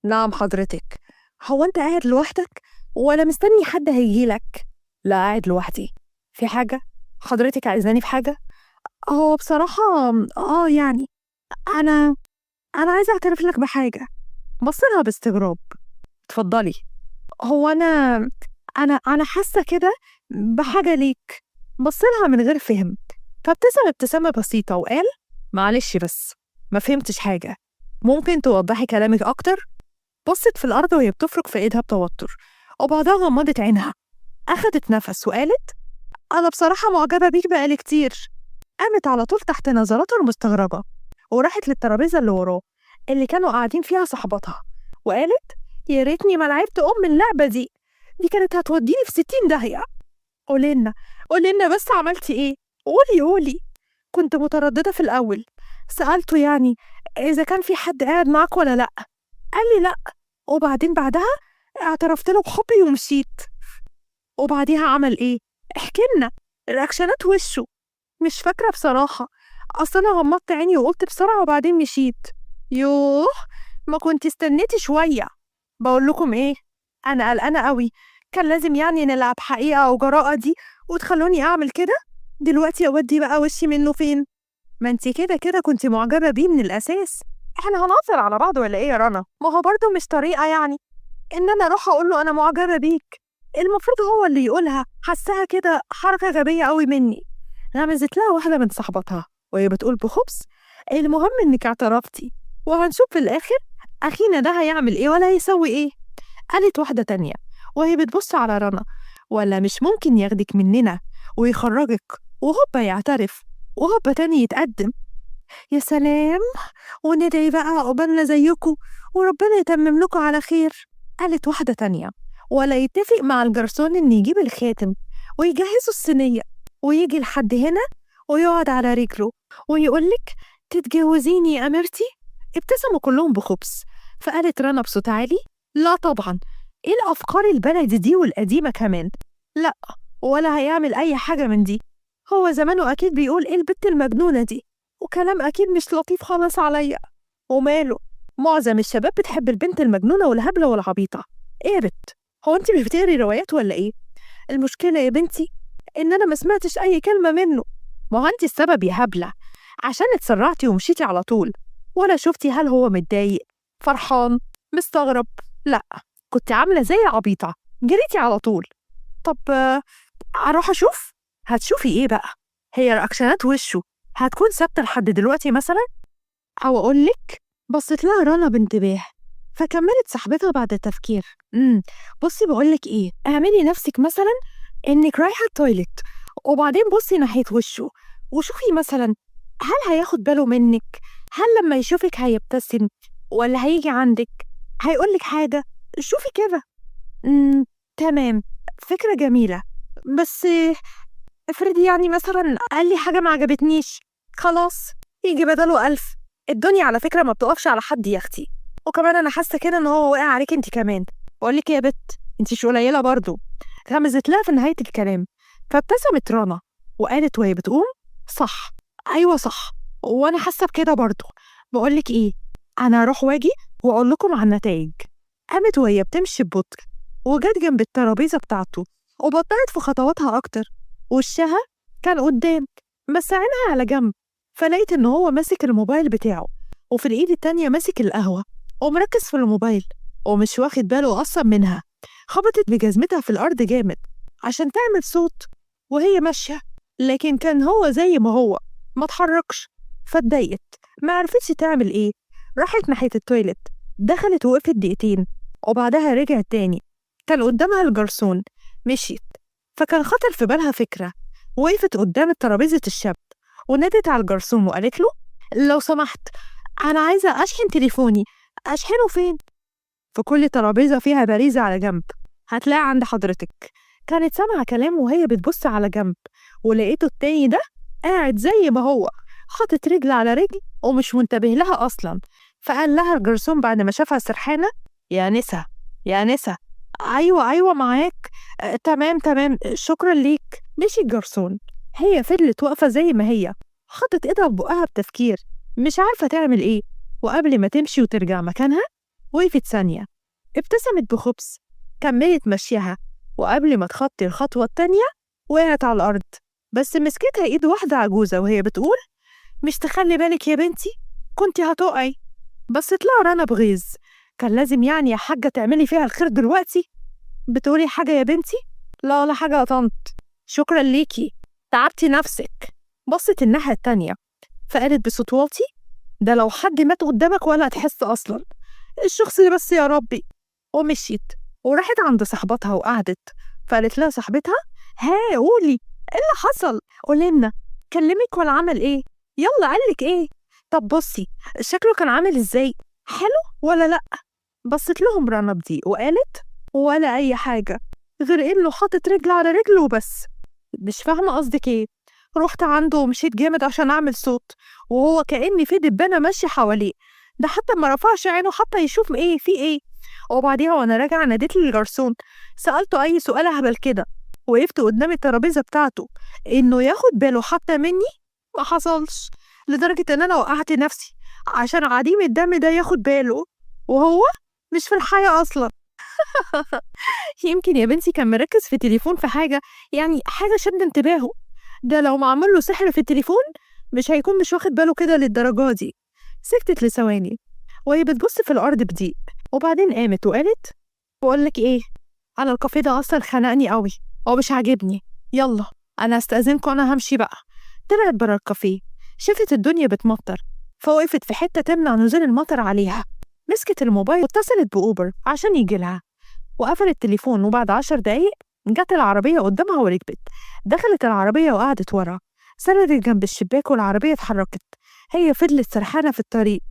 A: نعم حضرتك. هو أنت قاعد لوحدك ولا مستني حد هيجيلك؟ لا قاعد لوحدي. في حاجة؟ حضرتك عايزاني في حاجة؟ هو بصراحة يعني أنا عايزة أعترف لك بحاجة. بصلها باستغراب. اتفضلي. هو أنا حاسة كده بحاجة ليك. بصلها من غير فهم، فابتسم ابتسامة بسيطة وقال معلش بس ما فهمتش حاجة، ممكن توضحي كلامك أكتر؟ بصت في الأرض وهي بتفرك في إيدها بتوتر، وبعدها غمضت عينها، أخدت نفس وقالت أنا بصراحة معجبة بيك بقالي كتير. قامت على طول تحت نظراته المستغربة وراحت للترابيزة اللي وراه اللي كانوا قاعدين فيها صاحباتها وقالت يا ريتني ما لعبت أم اللعبة دي، دي كانت هتوديني في 60 داهية. قوليلنا قوليلنا بس عملتي إيه؟ قولي قولي. كنت مترددة في الأول، سألته يعني إذا كان في حد قاعد معاك ولا لأ، قال لي لأ، وبعدين بعدها اعترفت له بحبي ومشيت. وبعديها عمل إيه؟ احكي لنا رياكشنات وشه. مش فاكرة بصراحة، أصل أنا غمضت عيني وقلت بسرعة وبعدين مشيت. يوه ما كنت استنيتي شوية. بقول لكم إيه، أنا قلقانة قوي، كان لازم يعني نلعب حقيقة أو جراءة دي وتخلوني أعمل كده؟ دلوقتي أودي بقى وشي منه فين؟ ما انتي كده كده كنت معجبة بيه من الأساس. احنا هنعثر على بعض ولا إيه يا رنا؟ ما هو برضه مش طريقة يعني إن أنا أروح أقول له أنا معجبة بيك، المفروض هو اللي يقولها. حسها كده حركة غبية قوي مني. غمزت لها واحدة من صاحبتها وهي بتقول بخبث المهم إنك اعترفتي، وهنشوف في الآخر أخينا ده هيعمل إيه ولا هيسوي إيه. قالت واحدة تانية وهي بتبص على رنا، ولا مش ممكن ياخدك مننا ويخرجك وهوبا يعترف وهوبا تاني يتقدم. يا سلام، وندعي بقى عقبالنا زيكم وربنا يتمم لكم على خير. قالت واحدة تانية، ولا يتفق مع الجرسون إن يجيب الخاتم ويجهزوا الصينية ويجي لحد هنا ويقعد على رجله ويقولك تتجوزيني يا أميرتي. ابتسموا كلهم بخبث. فقالت رنا بصوت عالي، لا طبعا، ايه الأفكار البلدي دي والقديمة كمان؟ لا، ولا هيعمل أي حاجة من دي، هو زمانه أكيد بيقول ايه البت المجنونة دي، وكلام أكيد مش لطيف خالص عليا. وماله، معظم الشباب بتحب البنت المجنونة والهبلة والعبيطة. ايه يا بت، هو انت مش بتقري روايات ولا ايه؟ المشكلة يا بنتي إن أنا ما سمعتش أي كلمة منه. ما هو انت السبب يا هبلة، عشان اتسرعتي ومشيتي على طول، ولا شفتي هل هو متضايق، فرحان، مستغرب؟ لا، كنت عاملة زي العبيطة، جريتي على طول. طب أروح أشوف؟ هتشوفي إيه بقى؟ هي رياكشنات وشه هتكون ثابتة لحد دلوقتي مثلا؟ أو أقولك؟ بصت لها رنا بانتباه، فكملت صاحبتها بعد التفكير، بصي بقولك إيه، اعملي نفسك مثلا إنك رايحة ال toilet، وبعدين بصي ناحية وشه وشوفي مثلا هل هياخد باله منك، هل لما يشوفك هيبتسم ولا هيجي عندك هيقولك حاجة، شوفي كده. تمام، فكرة جميلة، بس افرضي يعني مثلا قال لي حاجة ما عجبتنيش، خلاص يجي بداله 1000. الدنيا على فكرة ما بتقفش على حد يا اختي، وكمان أنا حاسة كده إن هو واقع عليك انت كمان. بقولك يا بت، انت مش قليلة برضو. غمزت لها في نهاية الكلام، فابتسمت رنا وقالت وهي بتقوم، صح، أيوة صح، وأنا حاسة بكده برضو. بقولك إيه، أنا هروح واجي وأقول لكم على النتائج. قامت وهي بتمشي ببطء وجت جنب الترابيزة بتاعته وبطلت في خطواتها أكتر، وشها كان قدام بس عينها على جنب، فلقيت إن هو ماسك الموبايل بتاعه وفي الإيد التانية ماسك القهوة ومركز في الموبايل ومش واخد باله أصلا منها. خبطت بجزمتها في الأرض جامد عشان تعمل صوت وهي ماشية، لكن كان هو زي ما هو ما اتحركش، فاتضايقت ما عرفتش تعمل إيه. راحت ناحية التويلت، دخلت وقفت دقيقتين وبعدها رجعت تاني، كان قدامها الجرسون. مشيت، فكان خطر في بالها فكرة. وقفت قدام ترابيزة الشاب ونادت على الجرسون وقالت له، لو سمحت أنا عايزة أشحن تليفوني، أشحنه فين؟ في كل ترابيزة فيها باريزة على جنب، هتلاقي عند حضرتك. كانت سامعة كلامه وهي بتبص على جنب، ولقيته التاني ده قاعد زي ما هو حاطط رجل على رجل ومش منتبه لها أصلا. فقال لها الجرسون بعد ما شافها سرحانة، يا نسا يا نسا. أيوة أيوة معاك، تمام تمام، شكرا ليك. مشي الجرسون، هي فضلت واقفة زي ما هي، حطت إيدها في بقها بتفكير، مش عارفة تعمل إيه. وقبل ما تمشي وترجع مكانها وقفت ثانية، ابتسمت بخبث، كملت مشيها، وقبل ما تخطي الخطوة التانية وقعت على الأرض، بس مسكتها إيد واحدة عجوزة وهي بتقول، مش تخلي بالك يا بنتي، كنتي هتقعي. بس طلع رنا بغيظ، كان لازم يعني يا حاجة تعملي فيها الخير دلوقتي؟ بتقولي حاجة يا بنتي؟ لا ولا حاجة يا طنط، شكرا ليكي، تعبتي نفسك. بصت الناحية التانية فقالت بصوت واطي، ده لو حد مات قدامك ولا هتحس أصلا، الشخص ده بس يا ربي. ومشيت وراحت عند صاحبتها وقعدت. فقالت لها صاحبتها، ها قولي ايه اللي حصل، قولي لنا، كلمك ولا عمل ايه، يلا قالك ايه، طب بصي شكله كان عامل ازاي، حلو ولا لا؟ بصت لهم رنا بضيق وقالت، ولا اي حاجه غير انه حاطط رجل على رجله وبس. مش فاهمه قصدك ايه. رحت عنده ومشيت جامد عشان اعمل صوت، وهو كأني في دبانه ماشيه حواليه، ده حتى ما رفعش عينه حتى يشوف ايه في ايه. وبعديها وانا راجعه ناديت للجرسون، سالته اي سؤال اهبل كده، وقفت قدام الترابيزه بتاعته انه ياخد باله حتى مني، ما حصلش، لدرجه ان انا وقعت نفسي عشان عديم الدم ده ياخد باله، وهو مش في الحياه اصلا. يمكن يا بنتي كان مركز في التليفون في حاجه، يعني حاجه شد انتباهه، ده لو ما عمل له سحر في التليفون مش هيكون مش واخد باله كده للدرجه دي. سكتت لثواني وهي بتبص في الارض بضيق، وبعدين قامت وقالت، بقولك ايه، انا الكافيه ده اصلا خنقني قوي، هو مش عاجبني، يلا انا هستأذنكم، انا همشي بقى. طلعت برا الكافيه، شافت الدنيا بتمطر، فوقفت في حتة تمنع نزول المطر عليها. مسكت الموبايل واتصلت بأوبر عشان يجيلها، وقفلت التليفون. وبعد 10 دقايق جت العربية قدامها وركبت. دخلت العربية وقعدت ورا، سندت جنب الشباك والعربية اتحركت. هي فضلت سرحانة في الطريق،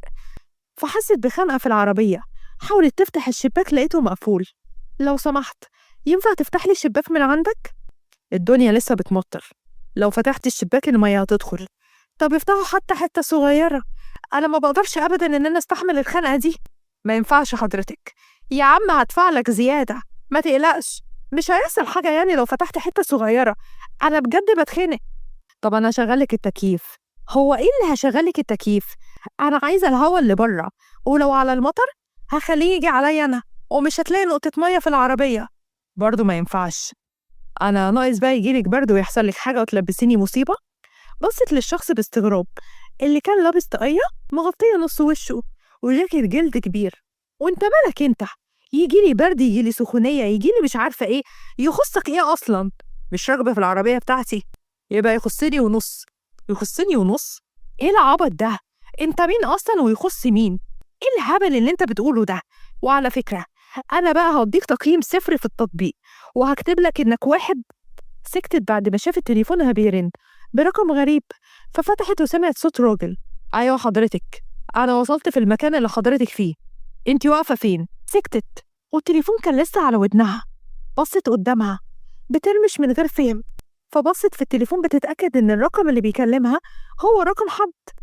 A: فحست بخنقة في العربية. حاولت تفتح الشباك لقيته مقفول. لو سمحت، ينفع تفتح لي الشباك من عندك؟ الدنيا لسه بتمطر، لو فتحت الشباك المية هتدخل. طب افتحوا حتى حتة صغيرة، أنا ما بقدرش أبدا إن أنا استحمل الخنقة دي. ما ينفعش حضرتك يا عم، هدفع لك زيادة، ما تقلقش، مش هيحصل حاجة يعني لو فتحت حتة صغيرة، أنا بجد بتخنق. طب أنا هشغلك التكييف. هو إيه اللي هشغلك التكييف؟ أنا عايزة الهوا اللي بره، ولو على المطر هخليه يجي عليا أنا، ومش هتلاقي نقطة مية في العربية. برضو ما ينفعش، أنا ناقص بقى يجيلك برد ويحصل لك حاجة وتلبسيني مصيبة. بصت للشخص باستغراب اللي كان لابس طاقية مغطية نص وشه وجاكيت جلد كبير. وانت مالك انت؟ يجيلي برد، يجيلي سخونية، يجيلي مش عارفة ايه، يخصك ايه أصلا؟ مش راكبة في العربية بتاعتي يبقى يخصني ونص. يخصني ونص؟ ايه العبط ده؟ انت مين أصلا ويخص مين؟ ايه الهبل اللي انت بتقوله ده؟ وعلى فكرة أنا بقى هديك تقييم 0 في التطبيق، وهكتب لك إنك 1. سكتت بعد ما شافت تليفونها بيرن برقم غريب، ففتحت وسمعت صوت راجل. أيوة حضرتك، أنا وصلت في المكان اللي حضرتك فيه، انتي واقفة فين؟ سكتت والتليفون كان لسه على ودنها. بصت قدامها بترمش من غير فهم، فبصت في التليفون بتتأكد إن الرقم اللي بيكلمها هو رقم حد.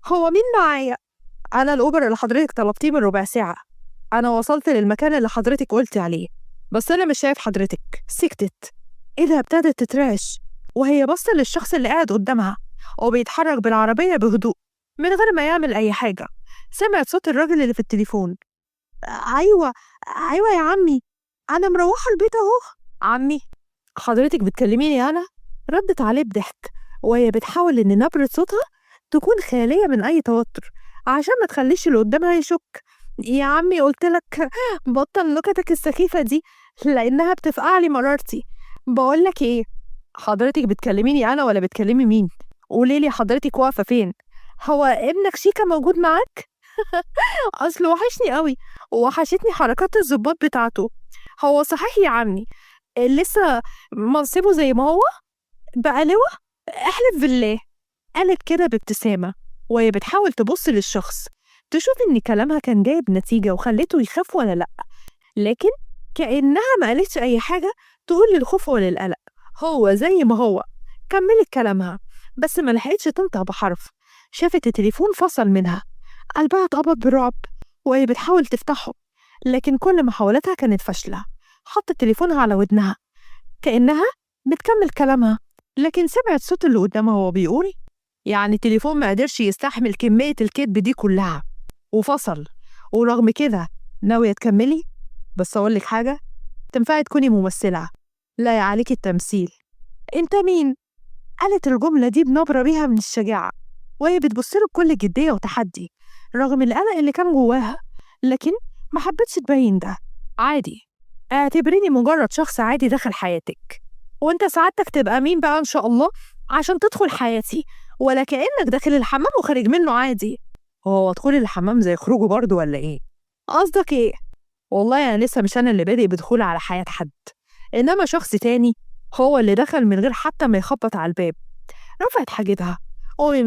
A: هو مين معايا؟ أنا الأوبر اللي حضرتك طلبتيه من ربع ساعة، أنا وصلت للمكان اللي حضرتك قلتي عليه، بس أنا مش شايف حضرتك. سكتت، إيدها ابتدت تترعش وهي باصة للشخص اللي قاعد قدامها وبيتحرك بالعربية بهدوء من غير ما يعمل أي حاجة. سمعت صوت الراجل اللي في التليفون. أيوة أيوة يا عمي، أنا مروحة البيت أهو. عمي؟ حضرتك بتكلميني أنا؟ ردت عليه بضحك وهي بتحاول إن نبرة صوتها تكون خالية من أي توتر عشان ما تخليش اللي قدامها يشك. يا عمي قلتلك بطل نكتك السخيفة دي لأنها بتفقع لي مرارتي. بقولك إيه، حضرتك بتكلميني أنا ولا بتكلمي مين؟ قوليلي حضرتك واقفة فين؟ هو ابنك شيكا موجود معاك؟ أصل وحشني قوي، وحشتني حركات الظباط بتاعته. هو صحيح يا عمي لسه منصبه زي ما هو؟ بقى لواء؟ احلف بالله. قالت كده بابتسامة وهي بتحاول تبص للشخص تشوف إن كلامها كان جايب نتيجة وخلته يخاف ولا لأ، لكن كأنها ما قالتش أي حاجة تقول للخوف ولا القلق، هو زي ما هو. كملت كلامها بس ما لحقتش تنطق بحرف. شافت التليفون فصل منها، قلبها اتقبض برعب وهي بتحاول تفتحه، لكن كل محاولاتها كانت فاشلة. حطت تليفونها على ودنها كأنها بتكمل كلامها، لكن سمعت صوت اللي قدامها وهو بيقول يعني التليفون ما قدرش يستحمل كمية الكذب دي كلها وفصل، ورغم كده ناوية تكملي؟ بس أقولك حاجة، تنفعي تكوني ممثلة، لا عليكي التمثيل. انت مين؟ قالت الجملة دي بنبرة بيها من الشجاعة وهي بتبص له بكل جدية وتحدي رغم القلق اللي كان جواها، لكن ما حبتش تبين ده. عادي، اعتبريني مجرد شخص عادي دخل حياتك، وانت سعادتك تبقى مين بقى ان شاء الله عشان تدخل حياتي؟ ولا كأنك داخل الحمام وخارج منه عادي. هو دخول الحمام زي خروجه برضه ولا ايه؟ قصدك ايه؟ والله انا لسه مش انا اللي بادئ بدخول على حياة حد، انما شخص تاني هو اللي دخل من غير حتى ما يخبط على الباب. رفعت حاجتها وهي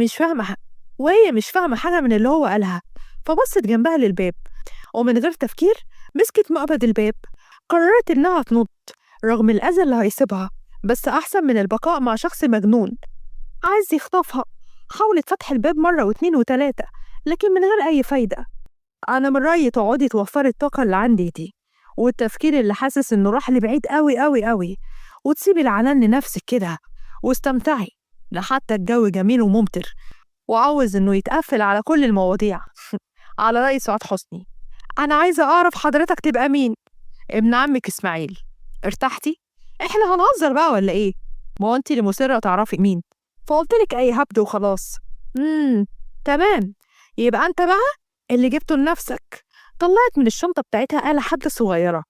A: مش فاهمة حاجة من اللي هو قالها، فبصت جنبها للباب ومن غير تفكير مسكت مقبض الباب. قررت إنها تنط رغم الأذى اللي هيصيبها، بس أحسن من البقاء مع شخص مجنون عايز يخطفها. حاولت فتح الباب مرة واثنين وثلاثة لكن من غير أي فايدة. أنا من رأيي تقعدي توفري الطاقة اللي عندي دي والتفكير اللي حاسس إنه راح لبعيد قوي قوي قوي، وتسيبي العنان لنفسك كده واستمتعي، لحتى الجو جميل وممطر وعاوز إنه يتقفل على كل المواضيع. على رأي سعاد حسني، أنا عايزة أعرف حضرتك تبقى مين؟ ابن عمك إسماعيل. ارتحتي؟ إحنا هنهزر بقى ولا إيه؟ ما هو أنت اللي مصرة تعرفي مين، فقلتلك أي هبد وخلاص. تمام، يبقى أنت بقى اللي جبته لنفسك. طلعت من الشنطة بتاعتها آلة حادة صغيرة،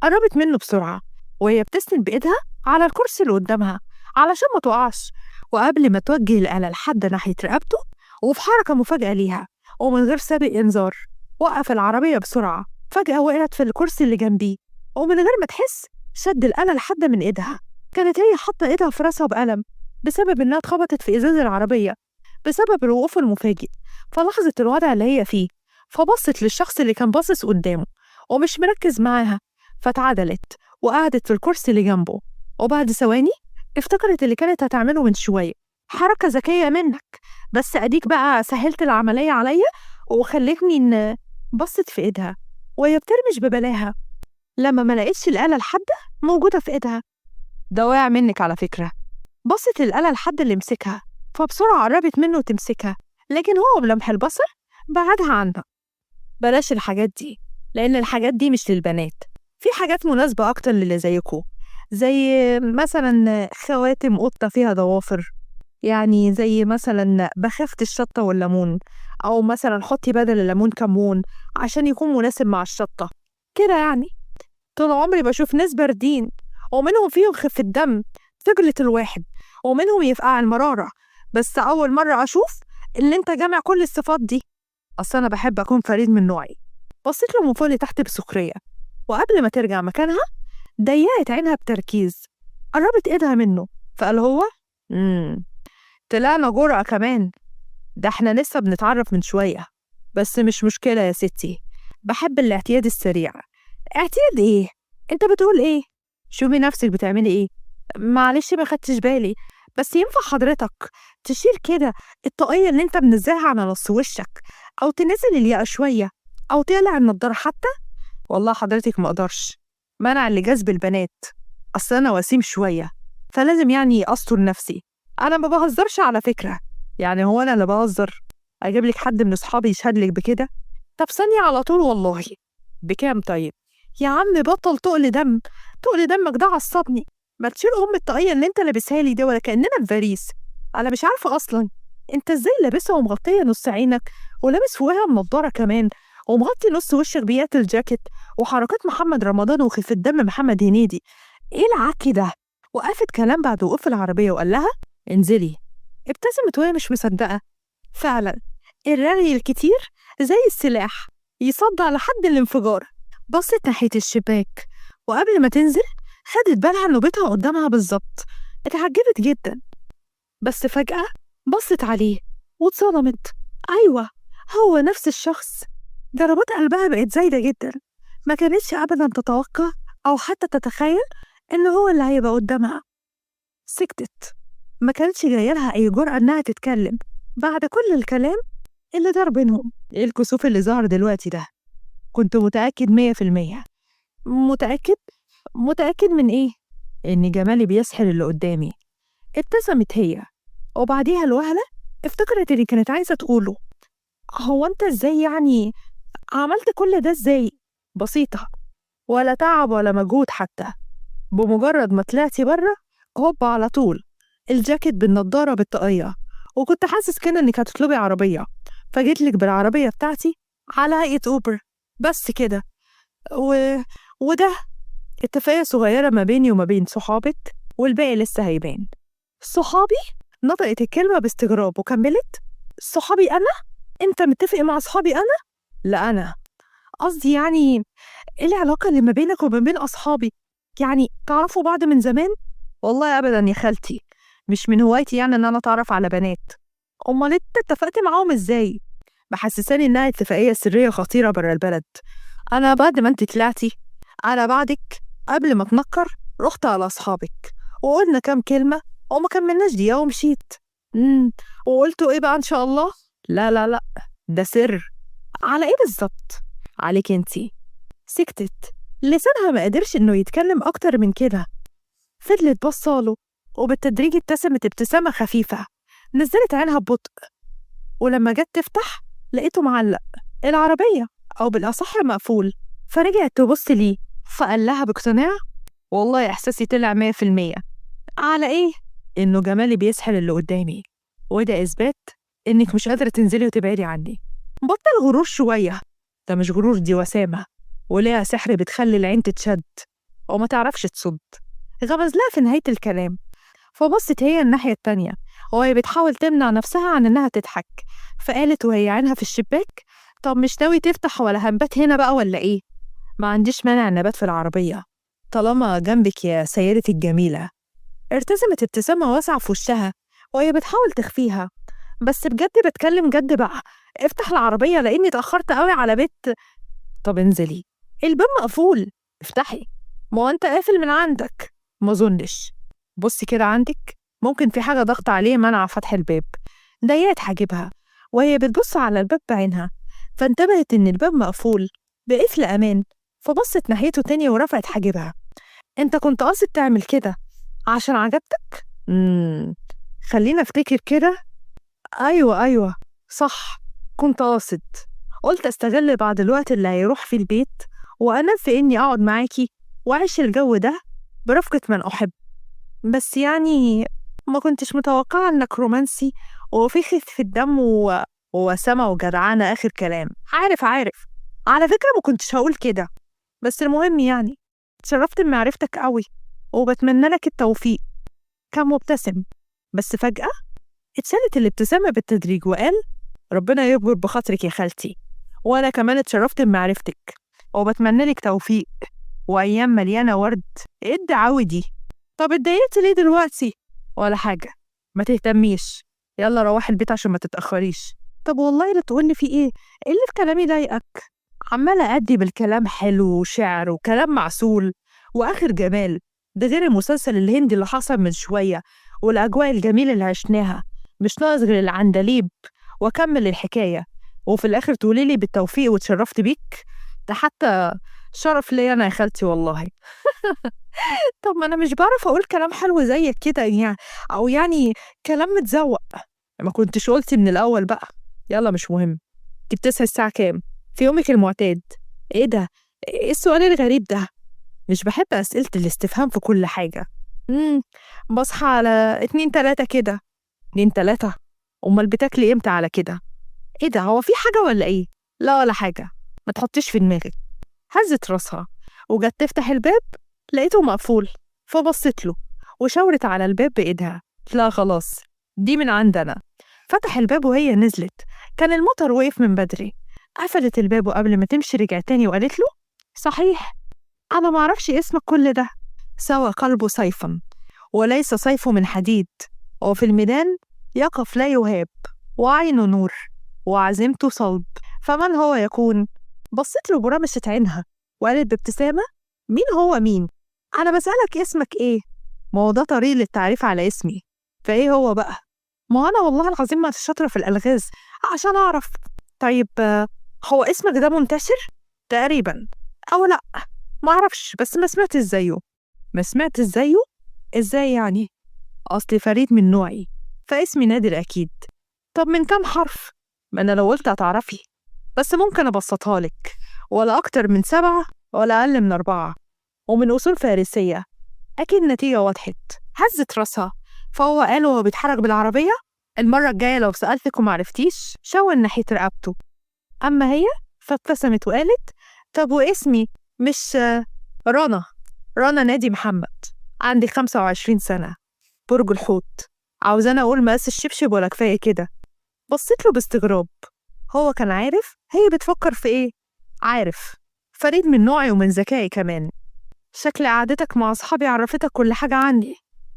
A: قربت منه بسرعة وهي بتسند بإيدها على الكرسي اللي قدامها علشان ما تقعش، وقبل ما توجه الآلة الحادة ناحية رقبته وفي حركة مفاجأة ليها ومن غير سابق إنذار وقف العربية بسرعة. فجأة وقعت في الكرسي اللي جنبيه، ومن غير ما تحس شد الآلة الحادة من إيدها. كانت هي حاطة إيدها في راسها بألم بسبب إنها اتخبطت في إزاز العربية بسبب الوقوف المفاجئ. فلاحظت الوضع اللي هي فيه، فبصت للشخص اللي كان باصص قدامه ومش مركز معاها، فاتعدلت وقعدت في الكرسي اللي جنبه. وبعد ثواني افتكرت اللي كانت هتعمله من شوية. حركة ذكية منك، بس أديك بقى سهلت العملية عليا وخلتني إن بصت في إيدها وهي بترمش ببلاها لما ما لقيتش الآلة الحادة موجودة في إيدها. ده واقع منك على فكرة. بصت للآلة الحادة اللي مسكها، فبسرعة قربت منه وتمسكها، لكن هو بلمح البصر بعدها عنها. بلاش الحاجات دي، لأن الحاجات دي مش للبنات، في حاجات مناسبة أكتر للي زيكو، زي مثلا خواتم قطة فيها ضوافر، يعني زي مثلا بخافة الشطة والليمون، أو مثلا حطي بدل الليمون كمون عشان يكون مناسب مع الشطة كده. يعني طول عمري بشوف ناس باردين ومنهم فيهم خفة دم ثقلة الواحد، ومنهم يفقع المرارة، بس أول مرة أشوف اللي أنت جامع كل الصفات دي. أصل أنا بحب أكون فريد من نوعي. بصيت له من فوق لتحت بسخرية، وقبل ما ترجع مكانها ضيقت عينها بتركيز، قربت إيدها منه، فقال هو طلعنا جرأة كمان، ده احنا لسه بنتعرف من شوية، بس مش مشكلة يا ستي، بحب الاعتياد السريع. اعتياد ايه؟ انت بتقول ايه؟ شوفي نفسك بتعملي ايه. معلش ما خدتش بالي، بس ينفع حضرتك تشيل كده الطاقية اللي انت منزلها على نص وشك، او تنزل الياقة شوية، او تقلع النضارة حتى؟ والله حضرتك ما اقدرش، منع اللي جذب البنات، اصل انا وسيم شوية فلازم يعني استر نفسي. انا ما بهزرش على فكرة، يعني هو انا اللي بهزر؟ اجيب لك حد من اصحابي يشهد لك بكده؟ طب ثانية على طول والله. بكام طيب؟ يا عم بطل تقل دم، تقل دمك ده عصبني، ما تشيل ام الطاقية اللي انت لابسها لي دي ولا كأننا في باريس. انا مش عارفة اصلا انت ازاي لابسها ومغطية نص عينك، ولابس فوقها النضارة كمان، ومغطي نص وشك بيات الجاكيت، وحركات محمد رمضان وخفة دم محمد هنيدي، ايه العك ده؟ وقفت كلام بعد وقوف العربية وقال لها انزلي. ابتسمت وهي مش مصدقة، فعلا الرغي الكتير زي السلاح يصدع لحد الانفجار. بصت ناحية الشباك، وقبل ما تنزل خدت بالها إنه بيتها قدامها بالظبط. اتعجبت جدا، بس فجأة بصت عليه واتصدمت. أيوة هو نفس الشخص. ضربات قلبها بقت زايدة جدا، ما كانتش أبدا تتوقع أو حتى تتخيل إنه هو اللي هيبقى قدامها. سكتت، ما كانتش جاية لها أي جرأة إنها تتكلم بعد كل الكلام اللي دار بينهم. إيه الكسوف اللي ظهر دلوقتي ده؟ كنت متأكد 100%. متأكد؟ متأكد من إيه؟ إن جمالي بيسحر اللي قدامي. ابتسمت هي، وبعديها الوهلة افتكرت اللي كانت عايزة تقوله. هو أنت إزاي يعني عملت كل ده إزاي؟ بسيطة، ولا تعب ولا مجهود حتى، بمجرد ما طلعتي بره هوب على طول الجاكيت بالنضارة بالطاقية، وكنت حاسس كده إنك هتطلبي عربية، فجيت لك بالعربية بتاعتي على هيئة أوبر بس كده. وده اتفاقية صغيرة ما بيني وما بين صحابك، والباقي لسه هيبان. صحابي؟ نطقت الكلمة باستغراب وكملت، صحابي أنا؟ أنت متفق مع صحابي أنا؟ لا أنا قصدي يعني إيه العلاقة اللي ما بينك وما بين أصحابي؟ يعني تعرفوا بعض من زمان؟ والله أبدا يا خالتي، مش من هوايتي يعني إن أنا أتعرف على بنات. أمال أنت اتفقت معاهم إزاي؟ محسساني إنها اتفاقية سرية خطيرة برا البلد. أنا بعد ما أنت طلعتي، أنا بعدك قبل ما أتنكر رحت على أصحابك وقلنا كام كلمة وما كملناش دقيقة ومشيت. وقلتوا إيه بقى إن شاء الله؟ لا لا لا ده سر. على إيه بالظبط؟ عليك أنتي. سكتت، لسانها ما قدرش إنه يتكلم أكتر من كده. فضلت بصاله وبالتدريج ابتسمت ابتسامة خفيفة، نزلت عينها ببطء، ولما جت تفتح لقيته معلق العربية أو بالأصح مقفول. فرجعت تبص ليه، فقال لها باقتناع والله إحساسي طلع 100%. على إيه؟ إنه جمالي بيسحر اللي قدامي، وده إثبات إنك مش قادرة تنزلي وتبعدي عني. بطل غرور شوية، ده مش غرور دي وسامة، وليها سحر بتخلي العين تتشد وما تعرفش تصد. غمز لها في نهاية الكلام، فبصت هي الناحية التانية وهي بتحاول تمنع نفسها عن إنها تضحك، فقالت وهي عينها في الشباك: طب مش ناوي تفتح ولا هنبات هنا بقى ولا إيه؟ ما عنديش مانع نبات في العربية طالما جنبك يا سيدتي الجميلة. ارتسمت ابتسامة واسعة في وشها وهي بتحاول تخفيها. بس بجد بتكلم جد بقى، افتح العربية لأني اتأخرت قوي على بيت. طب انزلي، الباب مقفول. افتحي، ما هو انت قافل من عندك. ما اظنش، بصي كده عندك، ممكن في حاجة ضغط عليه منع فتح الباب. ضيقت حاجبها وهي بتبص على الباب بعينها، فانتبهت إن الباب مقفول بقفل أمان، فبصت ناحيته تاني ورفعت حاجبها. انت كنت قاصد تعمل كده عشان عجبتك؟ خلينا افتكر كده. ايوه صح، كنت قاصد. قلت استغل بعد الوقت اللي هيروح في البيت وانام في اني اقعد معاكي واعيش الجو ده برفقة من احب. بس يعني ما كنتش متوقعة انك رومانسي وفي خف في الدم ووسامة وجدعانة اخر كلام. عارف على فكرة ما كنتش هقول كده، بس المهم يعني اتشرفت بمعرفتك قوي وبتمنى لك التوفيق. كان مبتسم، بس فجأة اتشالت الابتسامة بالتدريج وقال: ربنا يكبر بخاطرك يا خالتي، وأنا كمان اتشرفت بمعرفتك وبتمنى لك توفيق وأيام مليانة ورد. إيه الدعاوي دي؟ طب اتضايقت ليه دلوقتي؟ ولا حاجة، ما تهتميش، يلا روحي البيت عشان ما تتأخريش. طب والله لا تقولي في إيه؟ إيه اللي في كلامي ضايقك؟ عمالة أدي بالكلام حلو وشعر وكلام معسول وآخر جمال، ده غير المسلسل الهندي اللي حصل من شوية والأجواء الجميلة اللي عشناها، مش ناقص غير العندليب وأكمل الحكاية وفي الآخر تقولي لي بالتوفيق واتشرفت بيك. ده حتى شرف ليا أنا يا خالتي والله. طب ما أنا مش بعرف أقول كلام حلو زيك كده يعني، أو يعني كلام متزوق. ما كنتش قلتي من الأول بقى. يلا مش مهم. انت بتصحي الساعة كام في يومك المعتاد؟ إيه ده؟ إيه السؤال الغريب ده؟ مش بحب أسئلة الاستفهام في كل حاجة. بصحى على 2-3 كده. 2-3؟ أمال بتاكلي إمتى على كده؟ إيه ده، هو في حاجة ولا إيه؟ لا ولا حاجة، ما تحطيش في دماغك. هزت راسها وجت تفتح الباب لقيته مقفول، فبصت له وشاورت على الباب بإيدها. لا خلاص، دي من عندنا. فتح الباب وهي نزلت. كان المطر وقف من بدري. قفلت الباب وقبل ما تمشي رجعت تاني وقالت له: صحيح أنا معرفش اسمك كل ده. سوى قلبه سيفا وليس سيفه من حديد، وفي الميدان يقف لا يهاب، وعينه نور وعزيمته صلب، فمن هو يكون؟ بصت له برمشة عينها وقالت بابتسامة: مين هو مين؟ أنا بسألك اسمك إيه؟ ما هو ده طريق للتعريف على اسمي، فإيه هو بقى؟ ما أنا والله العظيم ما شاطرة في الألغاز عشان أعرف. طيب هو اسمك ده منتشر؟ تقريبا أو لأ ما أعرفش، بس ما سمعت إزايه. ما سمعت إزايه؟ إزاي يعني؟ أصلي فريد من نوعي فاسمي نادر أكيد. طب من كام حرف؟ ما أنا لو قلت هتعرفي، بس ممكن أبسطها لك، ولا أكتر من 7 ولا أقل من 4، ومن أصول فارسية. أكيد النتيجة وضحت. هزت راسها، فهو قال وهو بيتحرك بالعربية: المرة الجاية لو سألتك ومعرفتيش شاور ناحية رقبته. أما هي فابتسمت وقالت: طب واسمي مش رنا؟ رنا نادي محمد، عندي 25 سنة، برج الحوت. عاوزانا أقول مقاس الشبشب ولا كفاية كده؟ بصيت له باستغراب. هو كان عارف هي بتفكر في إيه؟ عارف، فريد من نوعي ومن ذكائي كمان. شكل قعدتك مع أصحابي عرفتك كل حاجة عني.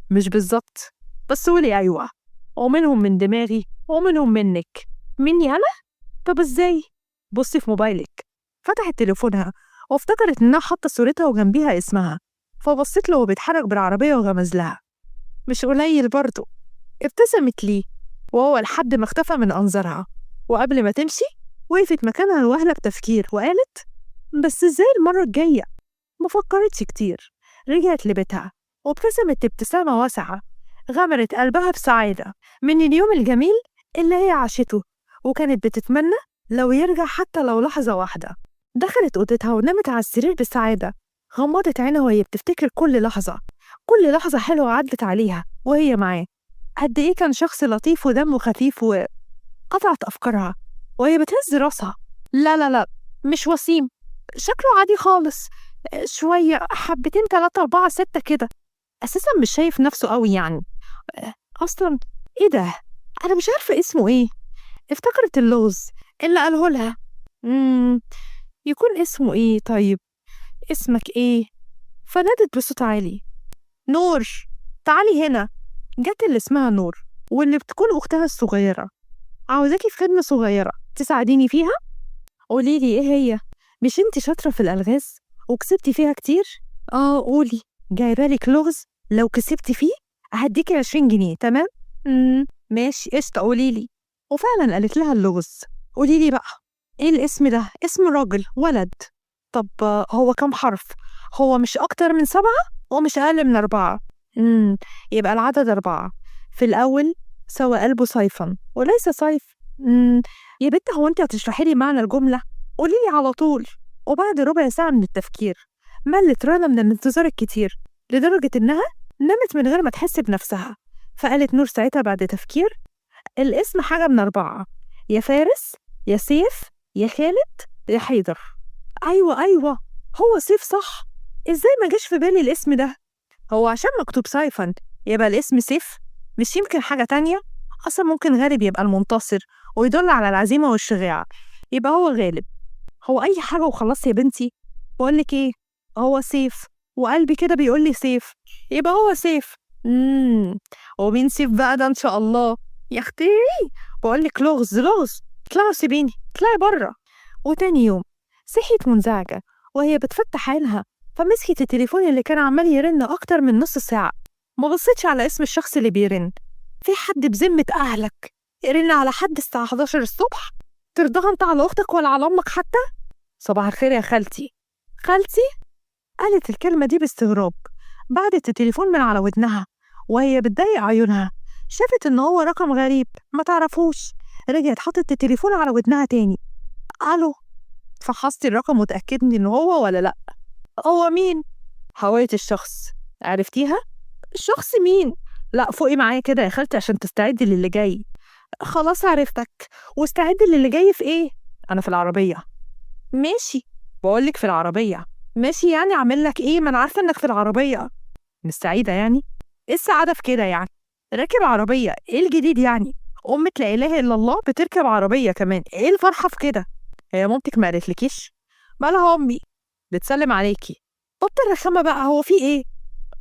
A: مش بالظبط، بس قولي أيوة، ومنهم من دماغي ومنهم منك. مني أنا؟ طب إزاي؟ بصي في موبايلك. فتحت تليفونها وافتكرت إنها حاطة صورتها وجنبيها اسمها، فبصيت له وهو بيتحرك بالعربية وغمز لها. مش قليل برضه. ابتسمت ليه وهو لحد ما اختفى من أنظارها، وقبل ما تمشي وقفت مكانها الوهلة بتفكير وقالت: بس إزاي المرة الجاية؟ ما فكرتش كتير. رجعت لبيتها وابتسمت ابتسامة واسعة غمرت قلبها بسعادة من اليوم الجميل اللي هي عاشته، وكانت بتتمنى لو يرجع حتى لو لحظة واحدة. دخلت أوضتها ونامت على السرير بسعادة. غمضت عينها وهي بتفتكر كل لحظة، كل لحظة حلوة عدت عليها وهي معاه. قد إيه كان شخص لطيف ودمه خفيف. وقطعت أفكارها وهي بتهز راسها. لا لا لا، مش وسيم، شكله عادي خالص، شوية حبتين 3 4 6 كده، أساسا مش شايف نفسه قوي يعني. أصلا إيه ده؟ أنا مش عارفة اسمه إيه. افتكرت اللغز اللي قاله لها. يكون اسمه إيه طيب؟ اسمك إيه؟ فنادت بصوت عالي، نور تعالي هنا. جت اللي اسمها نور واللي بتكون أختها الصغيرة. عاوزاكي في خدمة صغيرة تساعديني فيها؟ قوليلي إيه هي؟ مش انت شاطرة في الألغاز وكسبتي فيها كتير؟ آه قولي. جايبالك لغز لو كسبتي فيه هديكي 20 جنيه، تمام؟ ماشي قشطة، قوليلي. وفعلا قالت لها اللغز. قوليلي بقى إيه الاسم ده؟ اسم راجل، ولد. طب هو كم حرف؟ هو مش أكتر من 7 ومش أقل من 4. يبقى العدد 4. في الأول سوى قلبه صيفا وليس صيف. يا بنت هو أنت هتشرحي لي معنى الجملة؟ قولي لي على طول. وبعد ربع ساعة من التفكير ملت رنا من الانتظار الكتير لدرجة إنها نامت من غير ما تحس بنفسها. فقالت نور ساعتها بعد تفكير، الاسم حاجة من 4، يا فارس يا سيف يا خالد يا حيدر. أيوة هو سيف صح، إزاي ما جاش في بالي الاسم ده؟ هو عشان مكتوب صيفا يبقى الاسم سيف؟ مش يمكن حاجة تانية؟ أصلا ممكن غالب يبقى المنتصر ويدل على العزيمة والشجاعة، يبقى هو غالب. هو أي حاجة وخلاص يا بنتي. بقولك إيه، هو سيف وقلبي كده بيقول لي سيف، يبقى هو سيف. ومين سيف بقى ده إن شاء الله؟ يا أختي بقولك لغز لغز، اطلعي سيبيني، اطلعي بره. وتاني يوم صحيت منزعجة وهي بتفتح عينها، فمسكت التليفون اللي كان عمال يرن أكتر من نص ساعة. ما بصيتش على اسم الشخص اللي بيرن. في حد بذمة أهلك يرن على حد الساعة 11 الصبح؟ ترضاها أنت على أختك ولا على أمك حتى؟ صباح الخير يا خالتي. خالتي؟ قالت الكلمة دي باستغراب. بعدت التليفون من على ودنها وهي بتضيق عيونها. شافت إن هو رقم غريب ما تعرفوش. رجعت حطت التليفون على ودنها تاني. ألو، فحصتي الرقم وتأكدني إن هو ولا لأ؟ هو مين؟ هوية الشخص عرفتيها؟ الشخص مين؟ لأ فوقي معايا كده يا خالتي عشان تستعدي للي جاي. خلاص عرفتك، واستعدي للي جاي في إيه؟ أنا في العربية. ماشي، بقولك في العربية. ماشي يعني أعمل لك إيه؟ ما أنا عارفة إنك في العربية. مش سعيدة يعني؟ إيه السعادة في كده يعني؟ راكب عربية، إيه الجديد يعني؟ أمة لا إله إلا الله بتركب عربية كمان، إيه الفرحة في كده؟ هي مامتك ما قالتلكيش؟ مالها أمي؟ بتسلم عليكي. بطل الرخامة بقى، هو في إيه؟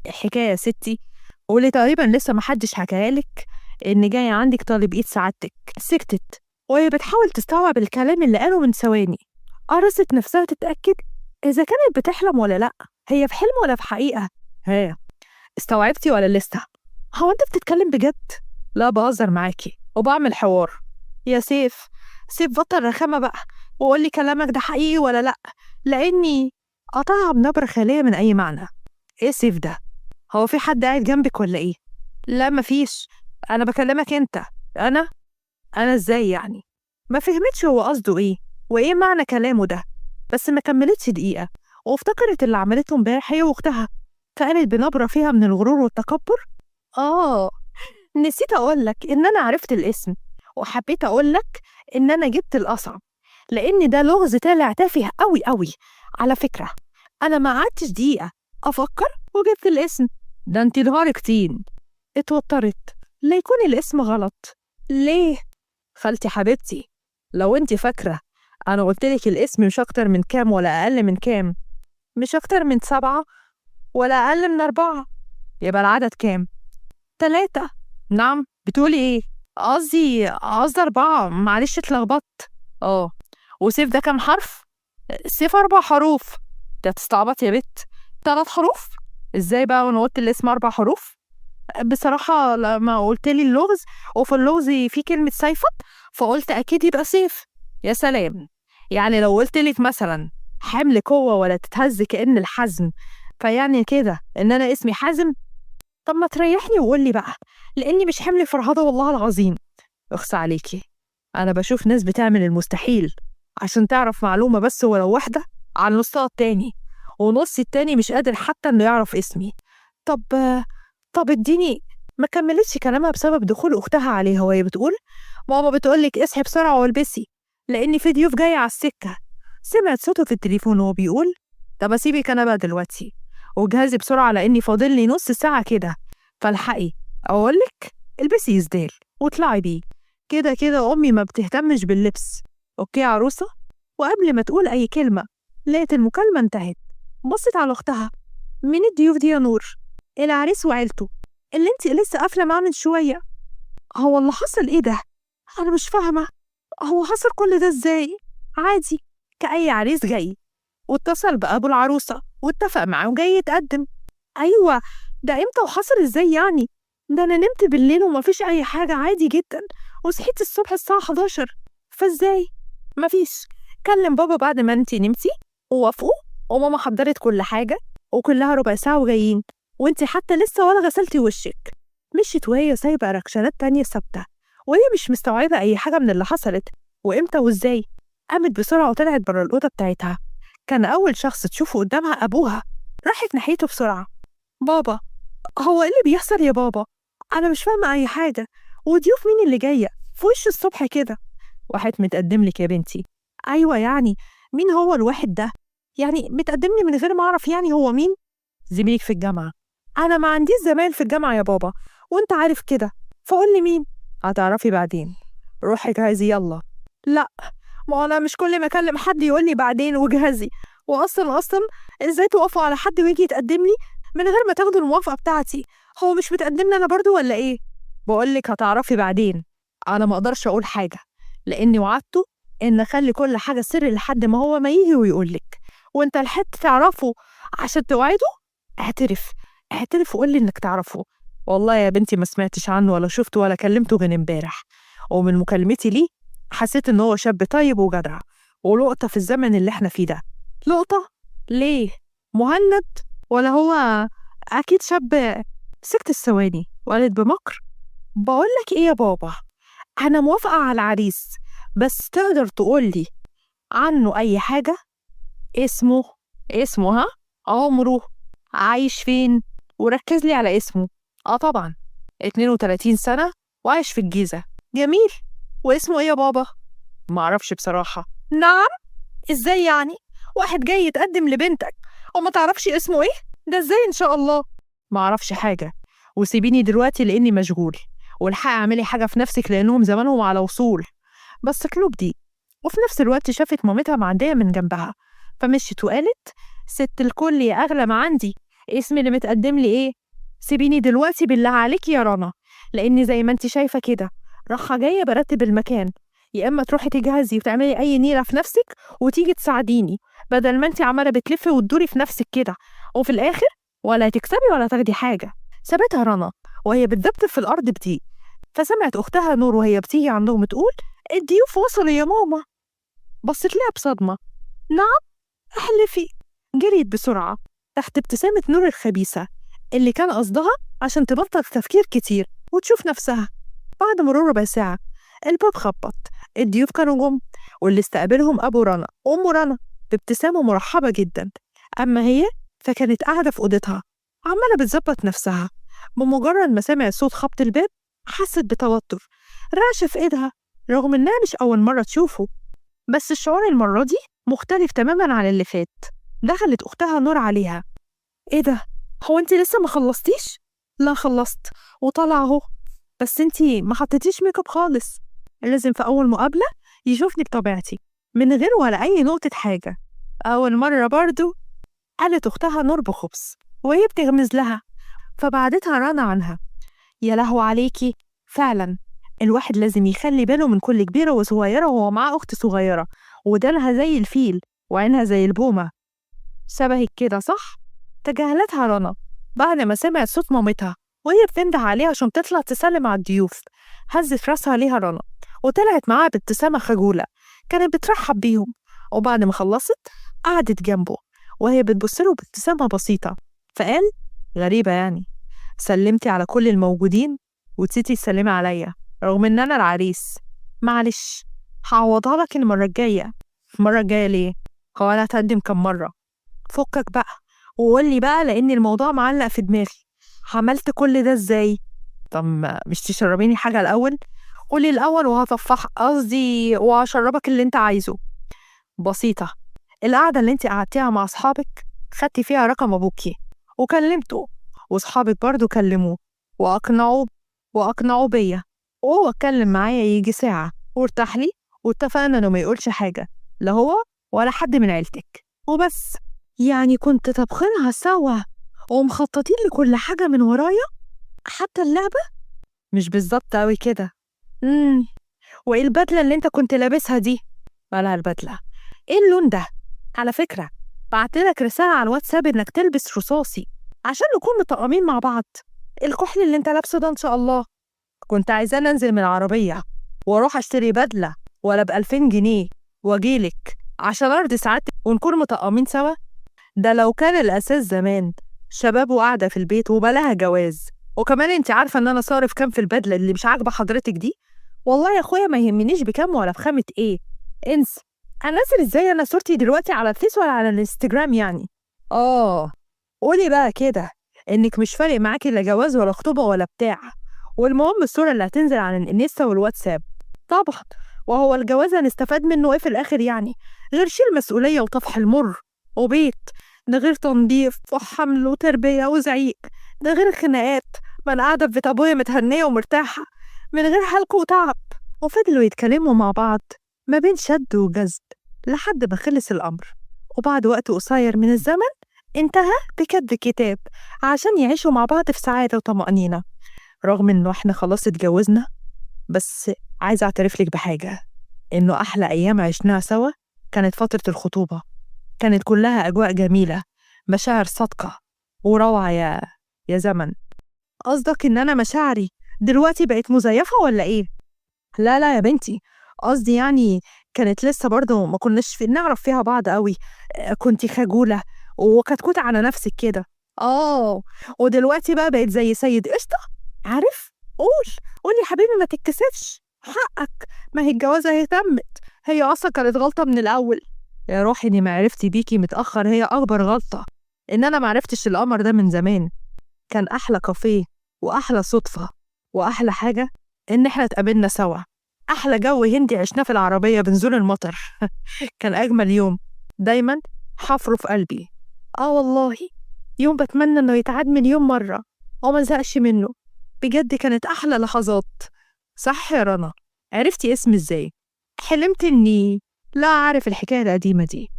A: الحكاية يا ستي واللي تقريبا لسه محدش حكاها لك، إن جاي عندك طالب إيد سعادتك. سكتت وهي بتحاول تستوعب الكلام اللي قاله من ثواني. قرصت نفسها تتأكد إذا كانت بتحلم ولا لأ، هي في حلم ولا في حقيقة؟ ها استوعبتي ولا لسه؟ هو أنت بتتكلم بجد؟ لا بهزر معاكي وبعمل حوار. يا سيف سيف بطل رخامة بقى وقول لي كلامك ده حقيقي ولا لأ، لأني قطعها بنبرة خالية من أي معنى. إيه سيف ده؟ هو في حد قاعد جنبك ولا إيه؟ لا مفيش، أنا بكلمك أنت. أنا؟ أنا إزاي يعني؟ ما فهمتش هو قصده إيه وإيه معنى كلامه ده، بس ما كملتش دقيقة وافتكرت اللي عملته امبارح هي وأختها، فقالت بنبرة فيها من الغرور والتكبر، آه نسيت أقولك إن أنا عرفت الاسم، وحبيت أقولك إن أنا جبت الأصعب، لأن ده لغز طالع تافه أوي أوي. على فكرة أنا ما قعدتش دقيقة أفكر وجبت الاسم ده، أنت نهارك طين. اتوترت لا يكون الاسم غلط. ليه؟ خالتي حبيبتي لو أنت فاكرة أنا قلتلك الاسم مش أكتر من كام ولا أقل من كام، مش أكتر من 7 ولا أقل من 4، يبقى العدد كام؟ 3. نعم بتقولي إيه؟ قصدي 4، معلش اتلخبطت. آه وسيف ده كام حرف؟ سيف 4 حروف. ده تستعبط يا بت، 3 حروف؟ إزاي بقى وأنا قلت الاسم 4 حروف؟ بصراحة لما قلت لي اللغز وفي اللغز في كلمة سيفت فقلت أكيد يبقى سيف. يا سلام، يعني لو قلت لك مثلا حمل قوة ولا تتهز كأن الحزم، فيعني كده إن أنا اسمي حازم؟ طب ما تريحني وقول لي بقى، لأني مش حمل فرهضة والله العظيم. اخص عليكي، أنا بشوف ناس بتعمل المستحيل عشان تعرف معلومة بس ولو واحدة عن نصها التاني، ونص التاني مش قادر حتى إنه يعرف اسمي. طب اديني. ما كملتش كلامها بسبب دخول أختها عليها وهي بتقول ماما بتقولك اصحي بسرعة والبسي لأن في ضيوف جاية على السكة. سمعت صوته في التليفون وهو بيقول طب أسيبك أنا بقى دلوقتي وجهزي بسرعة لأني فاضل لي نص ساعة كده، فالحقي. أقولك البسي إسدال واطلعي بيه، كده كده أمي ما بتهتمش باللبس. okay يا عروسة؟ وقبل ما تقول أي كلمة لقيت المكالمة انتهت. بصت على أختها، مين الضيوف دي يا نور؟ العريس وعيلته اللي انت لسه قافلة معاه من شوية. هو اللي حصل ايه ده؟ أنا مش فاهمة، هو حصل كل ده ازاي؟ عادي كأي عريس جاي، واتصل بأبو العروسة واتفق معاه وجاي يتقدم. أيوة ده امتى وحصل ازاي يعني؟ ده أنا نمت بالليل ومفيش أي حاجة، عادي جدا، وصحيت الصبح الساعة 11، فازاي؟ مفيش. كلم بابا بعد ما انتي نمتي ووافقوا، وماما حضرت كل حاجة وكلها ربع ساعة وجايين، وانتي حتى لسه ولا غسلتي وشك. مشيت وهي سايبة ركشنات تانية ثابتة، وهي مش مستوعبة أي حاجة من اللي حصلت وإمتى وإزاي. قامت بسرعة وطلعت بره الأوضة بتاعتها. كان أول شخص تشوفه قدامها أبوها. راحت ناحيته بسرعة. بابا، هو إيه اللي بيحصل يا بابا؟ أنا مش فاهمة أي حاجة، وضيوف مين اللي جاية في وش الصبح كده؟ واحد متقدم لك يا بنتي. أيوة يعني مين هو الواحد ده؟ يعني متقدم لي من غير ما أعرف يعني هو مين؟ زميلك في الجامعة. أنا ما عنديش زمايل في الجامعة يا بابا، وأنت عارف كده، فقول لي مين؟ هتعرفي بعدين، روحي جهزي يلا. لا، ما أنا مش كل ما أكلم حد يقول لي بعدين وجهزي، وأصلا أصلا إزاي توقفوا على حد ويجي يتقدم لي من غير ما تاخدوا الموافقة بتاعتي؟ هو مش متقدم لي أنا برضو ولا إيه؟ بقول لك هتعرفي بعدين، أنا ما أقدرش أقول حاجة لأني وعدته إن أخلي كل حاجة سر لحد ما هو ما يجي ويقول لك، وأنت لحقت تعرفه عشان توعده؟ اعترف اعترف وقول لي إنك تعرفه. والله يا بنتي ما سمعتش عنه ولا شفته ولا كلمته غير امبارح، ومن مكالمتي ليه حسيت إن هو شاب طيب وجدع ولقطة في الزمن اللي احنا فيه ده. لقطة؟ ليه؟ مهند ولا هو أكيد شاب؟ سكت الثواني وقالت بمكر، بقولك إيه يا بابا، أنا موافقة على العريس، بس تقدر تقولي عنه أي حاجة؟ اسمه؟ اسمه ها؟ عمره؟ عايش فين؟ وركز لي على اسمه. آه طبعا، 32 سنة وعايش في الجيزة. جميل. واسمه إيه يا بابا؟ معرفش بصراحة. نعم؟ إزاي يعني؟ واحد جاي يتقدم لبنتك وما تعرفش اسمه إيه؟ ده إزاي إن شاء الله؟ معرفش حاجة، وسيبيني دلوقتي لأني مشغول، والحقي اعملي حاجة في نفسك لأنهم زمانهم على وصول. بس كلوب دي. وفي نفس الوقت شافت مامتها معدية من جنبها، فمشيت وقالت، ست الكل يا أغلى ما عندي، اسم اللي متقدم لي إيه؟ سيبيني دلوقتي بالله عليك يا رنا، لأني زي ما انت شايفة كده راحة جاية برتب المكان، يا إما تروحي تجهزي وتعملي أي نيلة في نفسك وتيجي تساعديني، بدل ما انت عمالة بتلفي وتدوري في نفسك كده، وفي الآخر ولا تكسبي ولا تاخدي حاجة. سابتها رنا وهي بتدبدب في الأرض بضيق. فسمعت أختها نور وهي بتيجي عندهم تقول، الضيوف وصلوا يا ماما. بصت لها بصدمة، نعم؟ احلفي. جريت بسرعة تحت ابتسامة نور الخبيثة اللي كان قصدها عشان تبطل تفكير كتير وتشوف نفسها. بعد مرور ربع ساعة الباب خبط، الضيوف كانوا جم، واللي استقبلهم أبو رنا وأم رنا بابتسامة مرحبة جدا. أما هي فكانت قاعدة في أوضتها عمالة بتظبط نفسها. بمجرد ما سمعت صوت خبط الباب حست بتوتر، رعشة في إيدها، رغم إنها مش أول مرة تشوفه، بس الشعور المرة دي مختلف تماما عن اللي فات. دخلت أختها نور عليها، إيه ده؟ هو أنت لسه ما خلصتيش؟ لا خلصت وطالعة أهو، بس أنت ما حطيتيش make up خالص. لازم في أول مقابلة يشوفني بطبيعتي من غير ولا أي نقطة حاجة. أول مرة برضو، قالت أختها نور بخبث وهي بتغمز لها، فبعدتها رنا عنها. يا لهو عليكي، فعلا الواحد لازم يخلي باله من كل كبيرة وصغيرة وهو معاه أخت صغيرة ودانها زي الفيل وعينها زي البومة. شبهك كده صح؟ تجاهلتها رنا بعد ما سمعت صوت مامتها وهي بتنده عليها عشان تطلع تسلم على الضيوف. هزت راسها ليها رنا وطلعت معاها بابتسامة خجولة، كانت بترحب بيهم. وبعد ما خلصت قعدت جنبه وهي بتبص له بابتسامة بسيطة، فقال، غريبة يعني، سلمتي على كل الموجودين وتيتي تسلمي عليا رغم ان انا العريس. معلش هعوضها لك المرة الجاية. المرة الجاية ليه؟ هو انا هتقدم كم مرة؟ فكك بقى وقولي بقى لان الموضوع معلق في دماغي. عملت كل ده ازاي؟ طب مش تشربيني حاجة الأول؟ قولي الأول وهطفح، قصدي وهشربك اللي انت عايزه. بسيطة، القعدة اللي انت قعدتيها مع أصحابك خدتي فيها رقم أبوكي وكلمته، وأصحابك برضو كلموه وأقنعوه بيا، وهو اتكلم معايا يجي ساعة وارتاح لي، واتفقنا إنه ما يقولش حاجة لا هو ولا حد من عيلتك وبس. يعني كنت طبخينها سوا ومخططين لكل حاجة من ورايا حتى اللعبة؟ مش بالظبط أوي كده. وإيه البدلة اللي أنت كنت لابسها دي؟ مالها البدلة؟ إيه اللون ده؟ على فكرة بعتلك رسالة على الواتساب إنك تلبس رصاصي عشان نكون مطقمين مع بعض. الكحل اللي أنت لابسه ده إن شاء الله. كنت عايزاني أنزل من العربية وأروح أشتري بدلة ولا ب2000 جنيه وأجيلك عشان أرضي سعادتك ونكون مطقمين سوا؟ ده لو كان الأساس زمان شباب وقاعدة في البيت وبلاها جواز. وكمان انت عارفة ان انا صارف كام في البدلة اللي مش عاجبة حضرتك دي؟ والله يا اخويا ما يهمنيش بكام ولا بخامة ايه. انسى. انزل ازاي انا صورتي دلوقتي على الفيس ولا على الانستجرام يعني؟ قولي بقى كده انك مش فارق معاكي لا جواز ولا خطوبة ولا بتاع، والمهم الصورة اللي هتنزل على الانستا والواتساب. طبعا وهو الجواز هنستفاد منه ايه في الاخر يعني؟ غير شيل مسؤولية وطفح المر وبيت، ده غير تنظيف وحمل وتربية وزعيق، ده غير خناقات. ما انا قاعدة في بيت ابويا متهنية ومرتاحة من غير حلق وتعب. وفضلوا يتكلموا مع بعض ما بين شد وجذب لحد ما خلص الأمر، وبعد وقت قصير من الزمن انتهى بكتب كتاب عشان يعيشوا مع بعض في سعادة وطمأنينة. رغم إنه إحنا خلاص اتجوزنا، بس عايزة أعترف لك بحاجة، إنه أحلى أيام عشناها سوا كانت فترة الخطوبة. كانت كلها أجواء جميلة، مشاعر صادقة وروعة. يا زمن. قصدك إن أنا مشاعري دلوقتي بقت مزيفة ولا إيه؟ لا لا يا بنتي، قصدي يعني كانت لسه برضه ما كناش نعرف فيها بعض قوي. كنتي خجولة وكتكوتة على نفسك كده. ودلوقتي بقى بقت زي سيد قشطة. عارف؟ قول يا حبيبي ما تتكسفش، حقك، ما هي الجوازة هي تمت، هي أصلا كانت غلطة من الأول. يا روحي إني ما عرفتي بيكي متأخر هي أكبر غلطة، إن أنا ما عرفتش القمر ده من زمان. كان أحلى كافيه وأحلى صدفة وأحلى حاجة إن إحنا اتقابلنا سوا، أحلى جو هندي عشناه في العربية بنزول المطر. كان أجمل يوم، دايماً حفره في قلبي. والله يوم بتمنى إنه يتعاد مليون مرة وما زهقش منه، بجد كانت أحلى لحظات. صح يا رنا، عرفتي اسمي إزاي؟ حلمت إني لا أعرف الحكاية القديمة دي،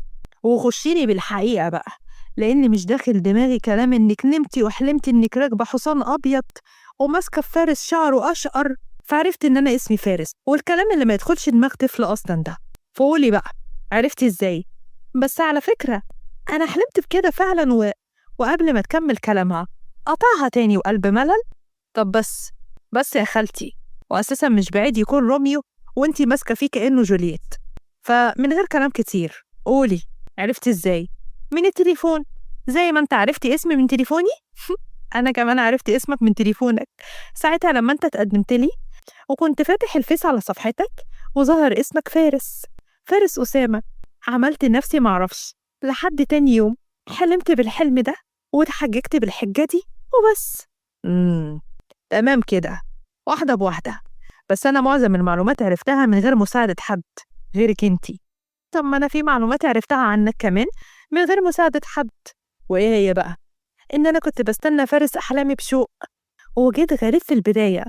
A: وخشيني بالحقيقة بقى، لأن مش داخل دماغي كلام إنك نمتي وحلمتي إنك راكبة حصان أبيض وماسكة في فارس شعره أشقر، فعرفت إن أنا اسمي فارس، والكلام اللي ما يدخلش دماغ طفل أصلا ده. فقولي بقى عرفتي إزاي؟ بس على فكرة أنا حلمت بكده فعلا. وقبل ما تكمل كلامها قطعها تاني وقلب ملل. طب بس يا خالتي، وأساسا مش بعيد يكون روميو وانتي ماسكة فيه كأنه جولييت، فمن غير كلام كتير قولي عرفتي إزاي؟ من التليفون، زي ما انت عرفتي اسمي من تليفوني. أنا كمان عرفت اسمك من تليفونك ساعتها لما انت تقدمت لي، وكنت فاتح الفيس على صفحتك وظهر اسمك فارس، فارس أسامة. عملت نفسي معرفش لحد تاني يوم حلمت بالحلم ده واتحججت بالحجة دي وبس. تمام كده، واحدة بواحدة. بس أنا معظم المعلومات عرفتها من غير مساعدة حد غيرك انتي. طب ما أنا في معلومات عرفتها عنك كمان من غير مساعدة حد. وإيه هي بقى؟ إن أنا كنت بستنى فارس أحلامي بشوق، وجيت غريب في البداية،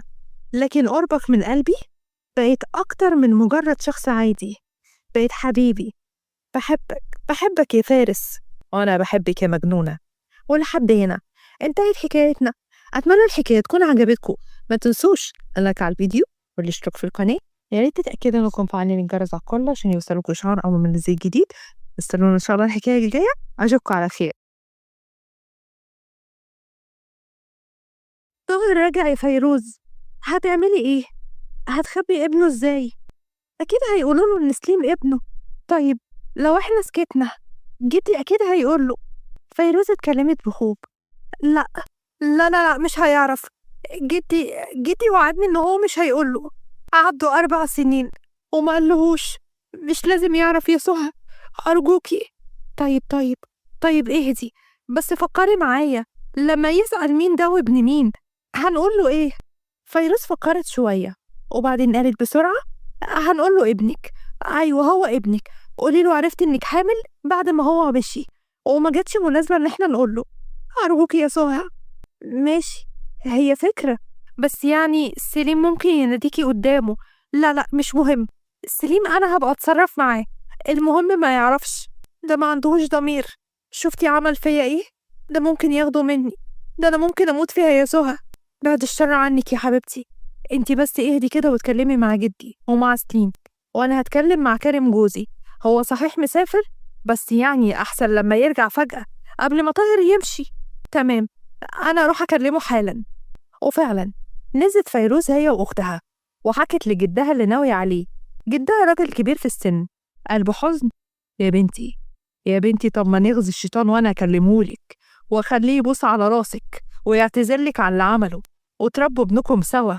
A: لكن قربك من قلبي بقيت أكتر من مجرد شخص عادي، بقيت حبيبي. بحبك، بحبك يا فارس، وأنا بحبك يا مجنونة. ولحد هنا انتهت حكايتنا. أتمنى الحكاية تكون عجبتكم. ما تنسوش اللايك على الفيديو والاشتراك في القناة. يا ريت تتأكدوا إنكم مفعلين الجرس على الكل عشان يوصلكوا إشعار أول ما ننزل جديد. استنونا إن شاء الله الحكاية الجاية. أشوفكم على خير. طاهر راجع يا فيروز، هتعملي إيه؟ هتخبي ابنه إزاي؟ أكيد هيقولوا له إن سليم ابنه. طيب لو إحنا سكتنا جدي أكيد هيقول له. فيروز اتكلمت بخوف. لا لا لا لا مش هيعرف، جدي وعدني إن هو مش هيقول له. عدوا 4 سنين وما قالهوش، مش لازم يعرف يا سهى، أرجوكي. طيب طيب طيب اهدي، بس فكري معايا، لما يسأل مين ده وابن مين هنقول له ايه؟ فيروز فكرت شوية وبعدين قالت بسرعة، هنقول له ابنك. أيوة هو ابنك، قولي له عرفت إنك حامل بعد ما هو مشي وما جاتش مناسبة إن احنا نقول له. أرجوكي يا سهى. ماشي، هي فكرة، بس يعني سليم ممكن يناديكي قدامه. لا لا مش مهم، سليم أنا هبقى أتصرف معاه، المهم ما يعرفش، ده ما عندهوش ضمير. شفتي عمل فيا إيه؟ ده ممكن ياخده مني، ده أنا ممكن أموت فيها يا سهى. بعد الشر عنك يا حبيبتي، انتي بس اهدي كده واتكلمي مع جدي ومع سليم، وأنا هتكلم مع كريم جوزي. هو صحيح مسافر بس يعني أحسن لما يرجع فجأة قبل ما طاهر يمشي. تمام، أنا أروح أكلمه حالا. وفعلا نزلت فيروز هي وأختها وحكت لجدها اللي ناوي عليه. جدها راجل كبير في السن، قال بحزن: يا بنتي يا بنتي، طب ما نغزي الشيطان وأنا أكلمهولك وأخليه يبوس على راسك ويعتذرلك على اللي عمله وتربوا ابنكم سوا.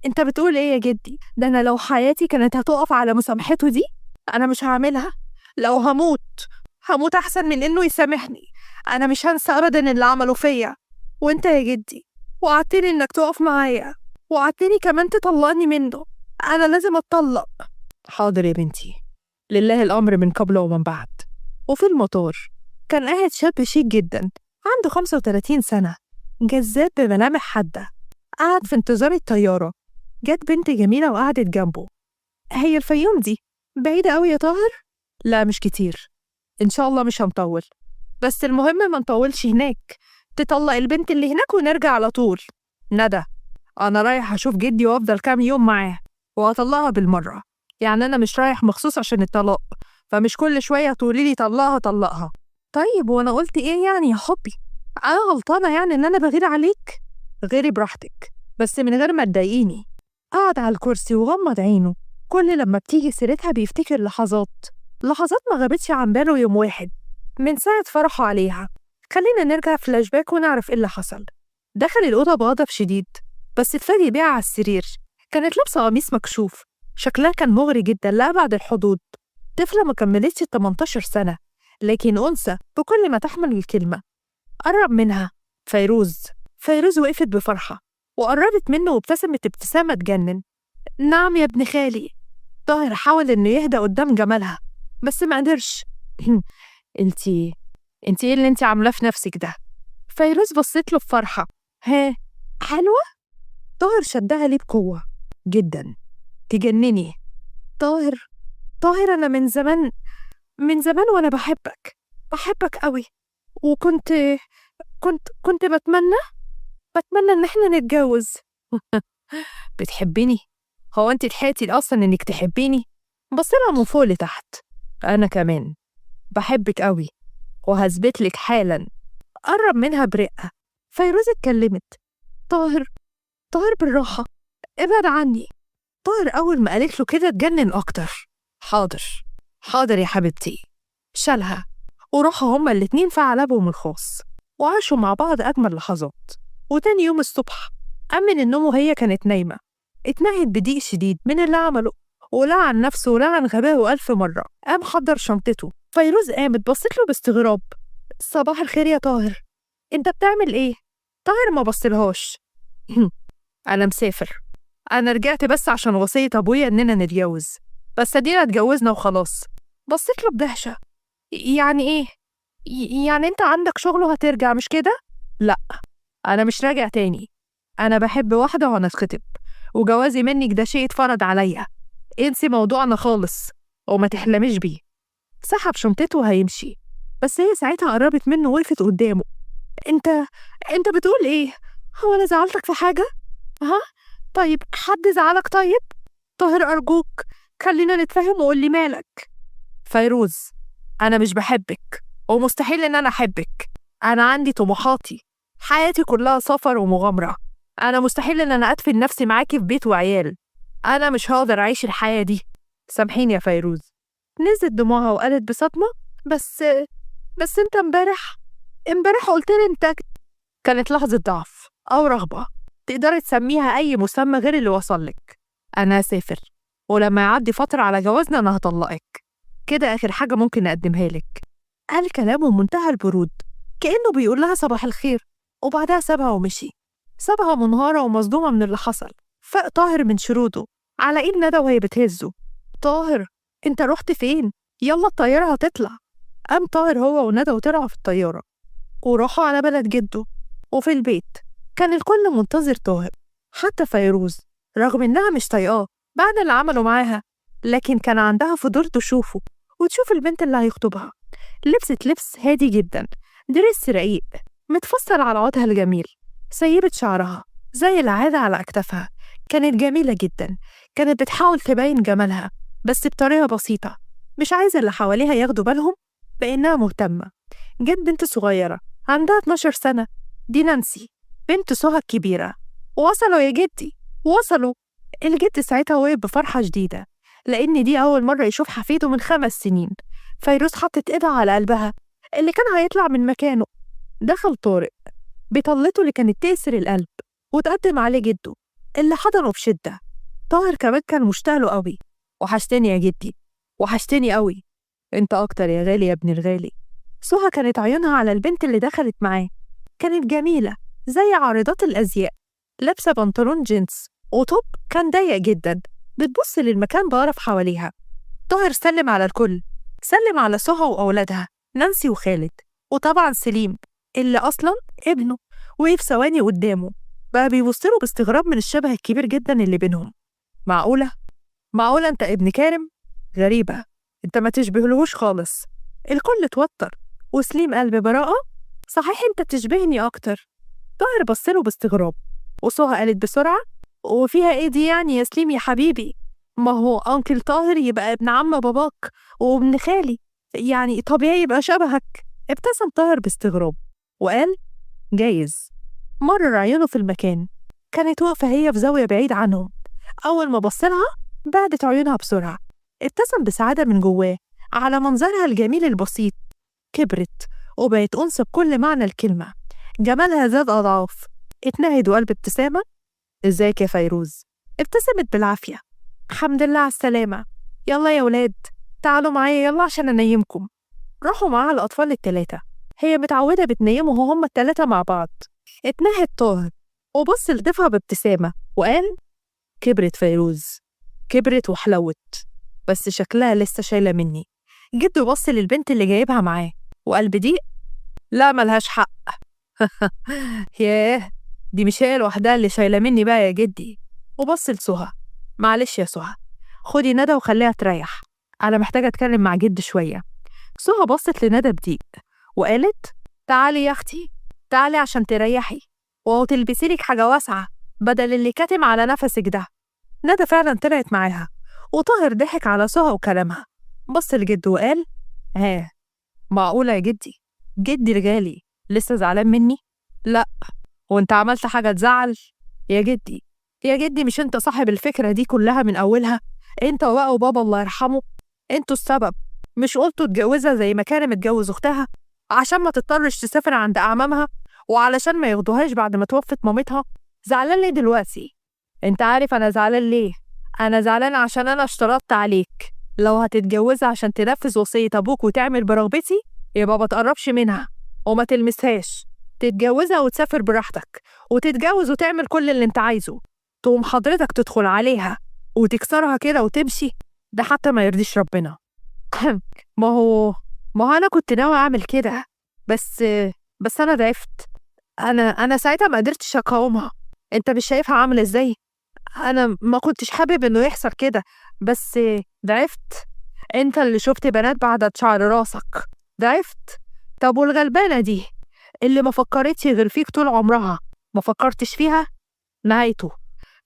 A: انت بتقول ايه يا جدي؟ ده انا لو حياتي كانت هتقف على مسامحته دي انا مش هعملها، لو هموت هموت احسن من انه يسامحني. انا مش هنسى ابدا اللي عمله فيا. وانت يا جدي وعدتني انك تقف معايا، وعدتني كمان تطلقني منه، انا لازم اتطلق. حاضر يا بنتي، لله الامر من قبل ومن بعد. وفي المطار كان قاعد شاب شيك جدا، عنده 35 سنة، جذاب بملامح حادة. قعد في انتظار الطيارة. جت بنت جميلة وقعدت جنبه. هي الفيوم دي بعيدة أوي يا طاهر؟ لا مش كتير، إن شاء الله مش هنطول، بس المهم ما نطولش هناك، تطلق البنت اللي هناك ونرجع على طول. ندى، أنا رايح أشوف جدي وأفضل كام يوم معاه وأطلقها بالمرة، يعني أنا مش رايح مخصوص عشان الطلاق، فمش كل شوية تقولي لي طلقها طلقها. طيب وأنا قلت إيه يعني يا حبي؟ أنا غلطانة يعني إن أنا بغير عليك؟ غيري براحتك، بس من غير ما تضايقيني. قعد على الكرسي وغمض عينه، كل لما بتيجي سيرتها بيفتكر لحظات، لحظات ما غابتش عن باله يوم واحد من ساعة فرحه عليها. خلينا نرجع فلاش باك ونعرف إيه اللي حصل. دخل الأوضة بغضب شديد، بس اتفاجئ بيها على السرير. كانت لابسة قميص مكشوف، شكلها كان مغري جدا لأبعد الحدود. طفلة ما كملتش 18 سنة، لكن أنثى بكل ما تحمل الكلمة. قرب منها. فيروز. فيروز وقفت بفرحة وقربت منه وابتسمت ابتسامة تجنن. نعم يا ابن خالي. طاهر حاول إنه يهدى قدام جمالها بس ما قدرش. انتي ايه اللي انتي عاملاه في نفسك ده؟ فيروز بصيت له بفرحة. ها حلوة؟ طاهر شدها ليه بقوة جدا. تجنني طاهر. طاهر أنا من زمان، من زمان وأنا بحبك، بحبك قوي، وكنت كنت كنت بتمنى إن احنا نتجوز. بتحبيني؟ هو انت لحقتي اصلا انك تحبيني؟ بصيلها من فوق لتحت. انا كمان بحبك قوي وهثبت لك حالا. قرب منها برقة. فيروز اتكلمت. طاهر، طاهر بالراحة، ابعد عني. طاهر اول ما قالت له كده اتجنن اكتر. حاضر حاضر يا حبيبتي. شالها وراحوا هما الاتنين في عالمهم الخاص وعاشوا مع بعض اجمل لحظات. وتاني يوم الصبح قام من النوم وهي كانت نايمة. اتنهد بضيق شديد من اللي عمله ولعن نفسه ولعن غبائه 1000 مرة. قام حضر شنطته. فيروز قامت بصت له باستغراب. صباح الخير يا طاهر، انت بتعمل ايه؟ طاهر ما بصلهاش. انا مسافر، انا رجعت بس عشان وصية ابويا اننا نتجوز، بس ادينا اتجوزنا وخلاص. بصيت له بدهشة. يعني ايه؟ يعني انت عندك شغل وهترجع مش كده؟ لا انا مش راجع تاني، انا بحب واحدة وهنتخطب، وجوازي منك ده شيء اتفرض عليا، انسي موضوعنا خالص وما تحلميش بيه. سحب شنطته وهيمشي، بس هي ساعتها قربت منه ووقفت قدامه. انت بتقول ايه؟ هو انا زعلتك في حاجة؟ ها؟ طيب حد زعلك؟ طيب طاهر ارجوك خلينا نتفاهم وقول لي مالك. فيروز انا مش بحبك ومستحيل ان انا احبك، انا عندي طموحاتي، حياتي كلها سفر ومغامرة، انا مستحيل ان انا ادفن نفسي معاكي في بيت وعيال، انا مش هقدر اعيش الحياة دي، سامحيني يا فيروز. نزلت دموعها وقالت بصدمة، بس انت امبارح قلت لي انت. كانت لحظة ضعف او رغبة تقدري تسميها اي مسمى غير اللي وصلك. انا هسافر ولما يعدي فترة على جوازنا انا هطلقك، كده اخر حاجة ممكن اقدمها لك. قال كلامه بمنتهى البرود كأنه بيقول لها صباح الخير، وبعدها سابها ومشي. سابها منهارة ومصدومة من اللي حصل. فاق طاهر من شروده على ايد ندى وهي بتهزه. طاهر انت رحت فين؟ يلا الطيارة هتطلع. قام طاهر هو وندى وطلعوا في الطيارة وراحوا على بلد جده. وفي البيت كان الكل منتظر طاهر. حتى فيروز رغم إنها مش طايقاه بعد اللي عمله معاها، لكن كان عندها فضول تشوفه وتشوف البنت اللي هيخطبها. لبست لبس هادي جدا، دريس رقيق متفصل على عودها الجميل، سيبت شعرها زي العادة على أكتافها. كانت جميلة جدا، كانت بتحاول تبين جمالها بس بطريقة بسيطة، مش عايزة اللي حواليها ياخدوا بالهم بإنها مهتمة. جت بنت صغيرة عندها 12 سنة، دي نانسي بنت سهى الكبيرة. وصلوا يا جدي، وصلوا. الجد ساعتها وقف بفرحة شديدة، لأن دي أول مرة يشوف حفيده من 5 سنين. فيروز حطت إيدها على قلبها اللي كان هيطلع من مكانه. دخل طارق بطلته اللي كانت تأسر القلب، وتقدم عليه جده اللي حضنه بشدة. طاهر كمان كان مشتاق له قوي. وحشتني يا جدي، وحشتني قوي. انت أكتر يا غالي يا ابن الغالي. سهى كانت عيونها على البنت اللي دخلت معاه، كانت جميلة زي عارضات الأزياء، لابسة بنطلون جينز وطب كان ضيق جدا، بتبص للمكان بقرف حواليها. طاهر سلم على الكل، سلم على سهى وأولادها نانسي وخالد، وطبعا سليم اللي أصلا ابنه وقف ثواني قدامه، بقى بيبص له باستغراب من الشبه الكبير جدا اللي بينهم. معقولة؟ معقولة أنت ابن كارم؟ غريبة، أنت ما تشبهلهوش خالص. الكل اتوتر، وسليم قال ببراءة صحيح أنت تشبهني أكتر. طاهر بصله باستغراب، وسهى قالت بسرعة وفيها إيه دي يعني يا سليم يا حبيبي؟ ما هو أنكل طاهر يبقى ابن عم باباك وابن خالي، يعني طبيعي يبقى شبهك. ابتسم طاهر باستغراب وقال جايز. مرر عيونه في المكان، كانت واقفة هي في زاوية بعيد عنهم. أول ما بصلها بعدت عيونها بسرعة. ابتسم بسعادة من جواه على منظرها الجميل البسيط. كبرت وبقت أنثى بكل معنى الكلمة، جمالها زاد أضعاف. اتنهد وقال بابتسامة ازيك يا فيروز؟ ابتسمت بالعافية. الحمد لله على السلامة، يلا يا ولاد تعالوا معايا يلا عشان أنيمكم. راحوا معاها الأطفال التلاتة، هي متعودة بتنيمهم هما التلاتة مع بعض. اتنهد طاهر وبص لضيفها بابتسامة وقال كبرت فيروز، كبرت وحلوت، بس شكلها لسه شايلة مني. جده بص للبنت اللي جايبها معاه وقال بضيق لا ملهاش حق. ياه دي مش هي لوحدها اللي شايلة مني بقى يا جدي. وبص لسهى معلش يا سهى، خدي ندى وخليها تريح، أنا محتاجة أتكلم مع جد شوية. سهى بصت لندى بضيق وقالت تعالي يا أختي، تعالي عشان تريحي وتلبسي لك حاجة واسعة بدل اللي كاتم على نفسك ده. ندى فعلا طلعت معاها، وطاهر ضحك على سهى وكلامها. بص لجده وقال ها معقولة يا جدي؟ جدي الغالي لسه زعلان مني؟ لا وانت عملت حاجة تزعل يا جدي؟ يا جدي مش انت صاحب الفكرة دي كلها من أولها؟ انت وبقى وبابا الله يرحمه انتوا السبب. مش قلتوا اتجوزها زي ما كان متجوز أختها عشان ما تضطرش تسافر عند أعمامها وعلشان ما ياخدوهاش بعد ما توفت مامتها؟ زعلان ليه دلوقتي؟ انت عارف أنا زعلان ليه؟ أنا زعلان عشان أنا اشترطت عليك لو هتتجوزها عشان تنفذ وصية أبوك وتعمل برغبتي يبقى ما تقربش منها وما تلمسهاش، تتجوزها وتسافر براحتك وتتجوز وتعمل كل اللي انت عايزه. تقوم حضرتك تدخل عليها وتكسرها كده وتمشي، ده حتى ما يرضيش ربنا. ما هو أنا كنت ناوي أعمل كده، بس أنا ضعفت، أنا ساعتها ما قدرتش أقاومها. أنت مش شايفها عاملة إزاي؟ أنا ما كنتش حابب إنه يحصل كده، بس ضعفت. أنت اللي شفت بنات بعد شعر راسك، ضعفت. طب والغلبانة دي اللي ما فكرتش غير فيك طول عمرها، ما فكرتش فيها؟ نهايته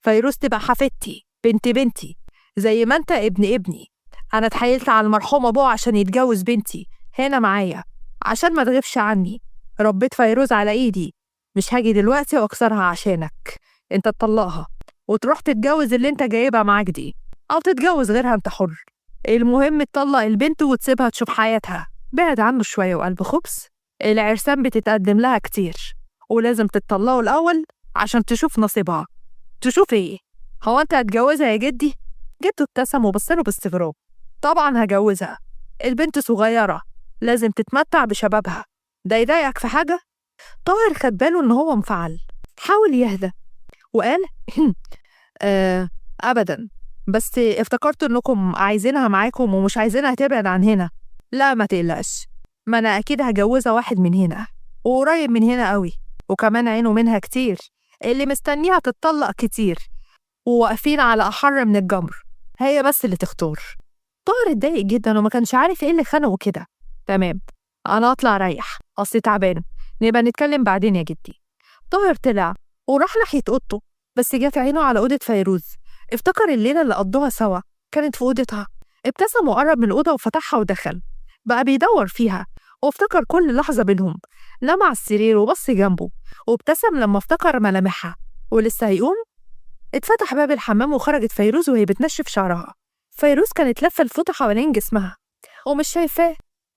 A: فيروز تبقى حفيدتي، بنت بنتي، زي ما انت ابن ابني. انا اتحايلت على المرحوم ابوه عشان يتجوز بنتي هنا معايا عشان ما تغيبش عني. ربيت فيروز على ايدي، مش هاجي دلوقتي واكسرها عشانك. انت تطلقها وتروح تتجوز اللي انت جايبها معاك دي، او تتجوز غيرها، انت حر. المهم تطلق البنت وتسيبها تشوف حياتها. بعد عنه شوية وقال بخبث العرسان بتتقدم لها كتير ولازم تتطلقوا الأول عشان تشوف نصيبها. تشوف ايه؟ هو انت هتجوزها يا جدي؟ جده ابتسم وبصله باستغراب. طبعا هجوزها، البنت صغيرة لازم تتمتع بشبابها، ده يضايقك في حاجة؟ طاهر خد باله ان هو انفعل، حاول يهدى وقال ابدا، بس افتكرت انكم عايزينها معاكم ومش عايزينها تبعد عن هنا. لا ما تقلقش، ما انا اكيد هجوزها واحد من هنا وقريب من هنا قوي، وكمان عينه منها كتير. اللي مستنيها تتطلق كتير وواقفين على أحر من الجمر، هي بس اللي تختار. طاهر اتضايق جدا وما كانش عارف ايه اللي خانقه كده. تمام، أنا أطلع أريح، أصلي تعبان، نبقى نتكلم بعدين يا جدي. طاهر طلع وراح ناحية أوضته، بس جت عينه على أوضة فيروز. افتكر الليلة اللي قضوها سوا كانت في أوضتها. ابتسم وقرب من الأوضة وفتحها ودخل، بقى بيدور فيها وافتكر كل لحظة بينهم. نام على السرير وبص جنبه وابتسم لما افتكر ملامحها. ولسه هيقوم اتفتح باب الحمام وخرجت فيروز وهي بتنشف شعرها. فيروز كانت لفة الفوطة حوالين جسمها ومش شايفاه،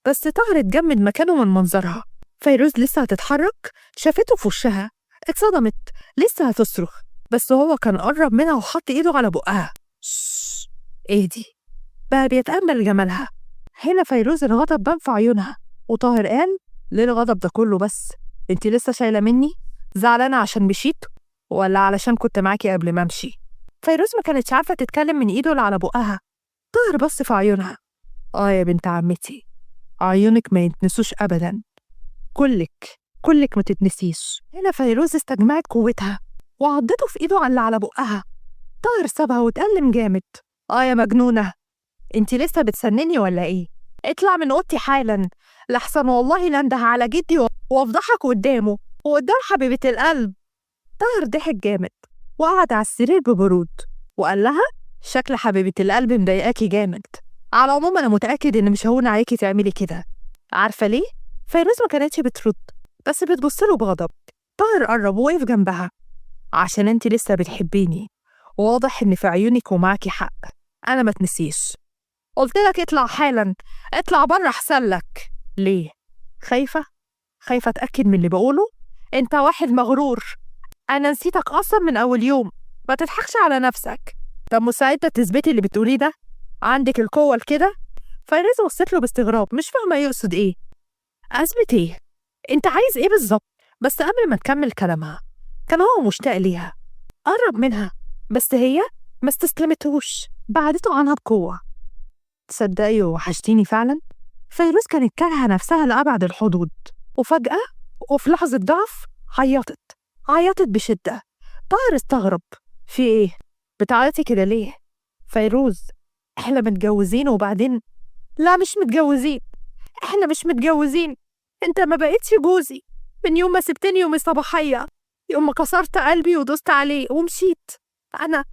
A: بس طاهر اتجمد مكانه من منظرها. فيروز لسه هتتحرك، شافته في وشها، اتصدمت، لسه هتصرخ، بس هو كان قرب منها وحط ايده على بقها. اهدي. بقى بيتأمل جمالها. هنا فيروز الغضب بان في عيونها، وطاهر قال: ليه الغضب ده كله بس؟ انت لسه شايله مني؟ زعلانه عشان مشيت ولا علشان كنت معاكي قبل ما امشي؟ فيروز ما كانتش عارفه تتكلم من ايده اللي على بقها. طاهر بص في عيونها. اه يا بنت عمتي، عيونك ما يتنسوش ابدا، كلك ما تتنسيش. هنا فيروز استجمعت قوتها وعضته في ايده اللي على بقها. طاهر سابها واتألم جامد. اه يا مجنونه، انت لسه بتسنني ولا ايه؟ اطلع من اوضتي حالا، لحسن والله لانده على جدي وافضحك قدامه وقدام حبيبه القلب. طاهر ضحك جامد وقعد على السرير ببرود وقال لها: شكل حبيبه القلب مضايقاكي جامد، على العموم انا متاكد ان مش هون عليكي تعملي كده. عارفه ليه؟ فيروز ما كانتش بترد، بس بتبص له بغضب. طاهر قرب ووقف جنبها. عشان انت لسه بتحبيني، واضح ان في عيونك ومعاكي حق، انا ما تنسيش. قلت لك اطلع حالا، اطلع بره احسن لك. ليه؟ خايفه؟ خايفه اتاكد من اللي بقوله؟ انت واحد مغرور، انا نسيتك اصلا من اول يوم، ما تضحكش على نفسك. طب مساعدة تثبتي اللي بتقوليه ده؟ عندك القوه لكده؟ فيروز بصت له باستغراب، مش فاهمه يقصد ايه. اثبت ايه؟ انت عايز ايه بالظبط؟ بس قبل ما تكمل كلامها كان هو مشتاق ليها، قرب منها، بس هي ما استسلمتهوش، بعدته عنها بقوه. تصدقي وحشتيني فعلا. فيروز كانت كارهه نفسها لأبعد الحدود، وفجأة وفي لحظة ضعف عيطت بشدة. طاهر استغرب، في ايه؟ بتعيطي كده ليه؟ فيروز احنا متجوزين. وبعدين لا مش متجوزين، احنا مش متجوزين، انت ما بقيتش جوزي من يوم ما سبتني يوم الصباحية، يوم ما كسرت قلبي ودوست عليه ومشيت. انا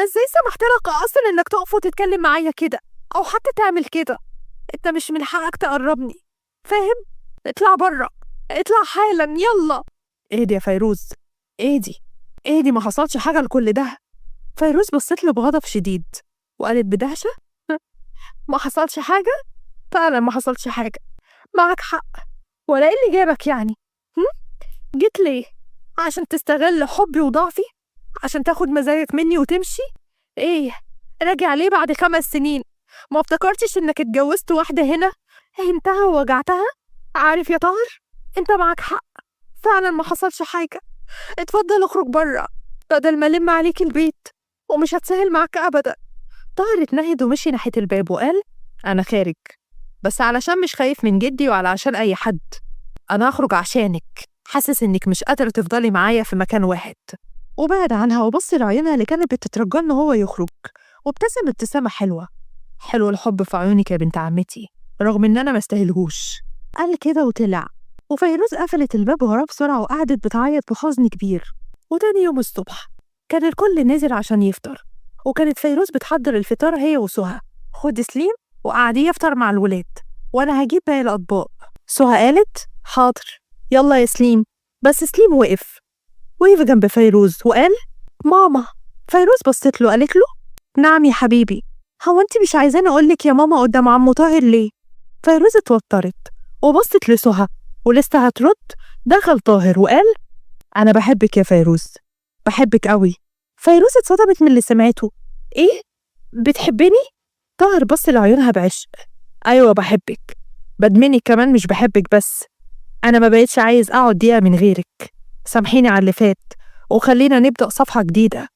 A: ازاي سمحت لك اصلا انك تقف وتتكلم معايا كده او حتى تعمل كده؟ انت مش من حقك تقربني، فاهم؟ اطلع بره، اطلع حالا، يلا. اهدي يا فيروز، اهدي اهدي، ما حصلش حاجة لكل ده. فيروز بصت له بغضب شديد وقالت بدهشة: ما حصلش حاجة؟ فعلا ما حصلش حاجة، معك حق. ولا ايه اللي جابك يعني؟ جيت ليه؟ عشان تستغل حبي وضعفي؟ عشان تاخد مزاياك مني وتمشي؟ ايه راجع ليه بعد 5 سنين؟ ما افتكرتش انك اتجوزت واحدة هنا هنتها ووجعتها؟ عارف يا طاهر، انت معك حق، فعلا ما حصلش حاجة. اتفضل اخرج بره بدل ما الم عليك البيت، ومش هتسهل معاك ابدا. طاهر اتنهد ومشي ناحية الباب وقال: انا خارج، بس علشان مش خايف من جدي ولا عشان اي حد، انا هخرج عشانك، حاسس انك مش قادرة تفضلي معايا في مكان واحد. وبعد عنها وبص لعيونها اللي كانت بتترجى ان هو يخرج، وابتسم ابتسامة حلوة. حلو الحب في عيونك يا بنت عمتي، رغم ان انا ما استاهلهوش. قال كده وطلع، وفيروز قفلت الباب وراه بسرعة وقعدت بتعيط بحزن كبير. وتاني يوم الصبح كان الكل نازل عشان يفطر، وكانت فيروز بتحضر الفطار هي وسهى. خد سليم وقعديه يفطر مع الولاد، وانا هجيب باقي الاطباق. سهى قالت: حاضر، يلا يا سليم. بس سليم وقف جنب فيروز وقال: ماما. فيروز بصت له قالت له: نعم يا حبيبي، هو انت مش عايزاني اقولك يا ماما قدام عمو طاهر ليه؟ فيروز اتوترت وبصت لسهى ولسه هترد، دخل طاهر وقال: انا بحبك يا فيروز، بحبك قوي. فيروز اتصدمت من اللي سمعته. ايه؟ بتحبني؟ طاهر بص لعيونها بعشق. ايوه بحبك، بدمنك كمان، مش بحبك بس، انا ما بقيتش عايز اقعد دقيقه من غيرك. سامحيني على اللي فات وخلينا نبدا صفحه جديده،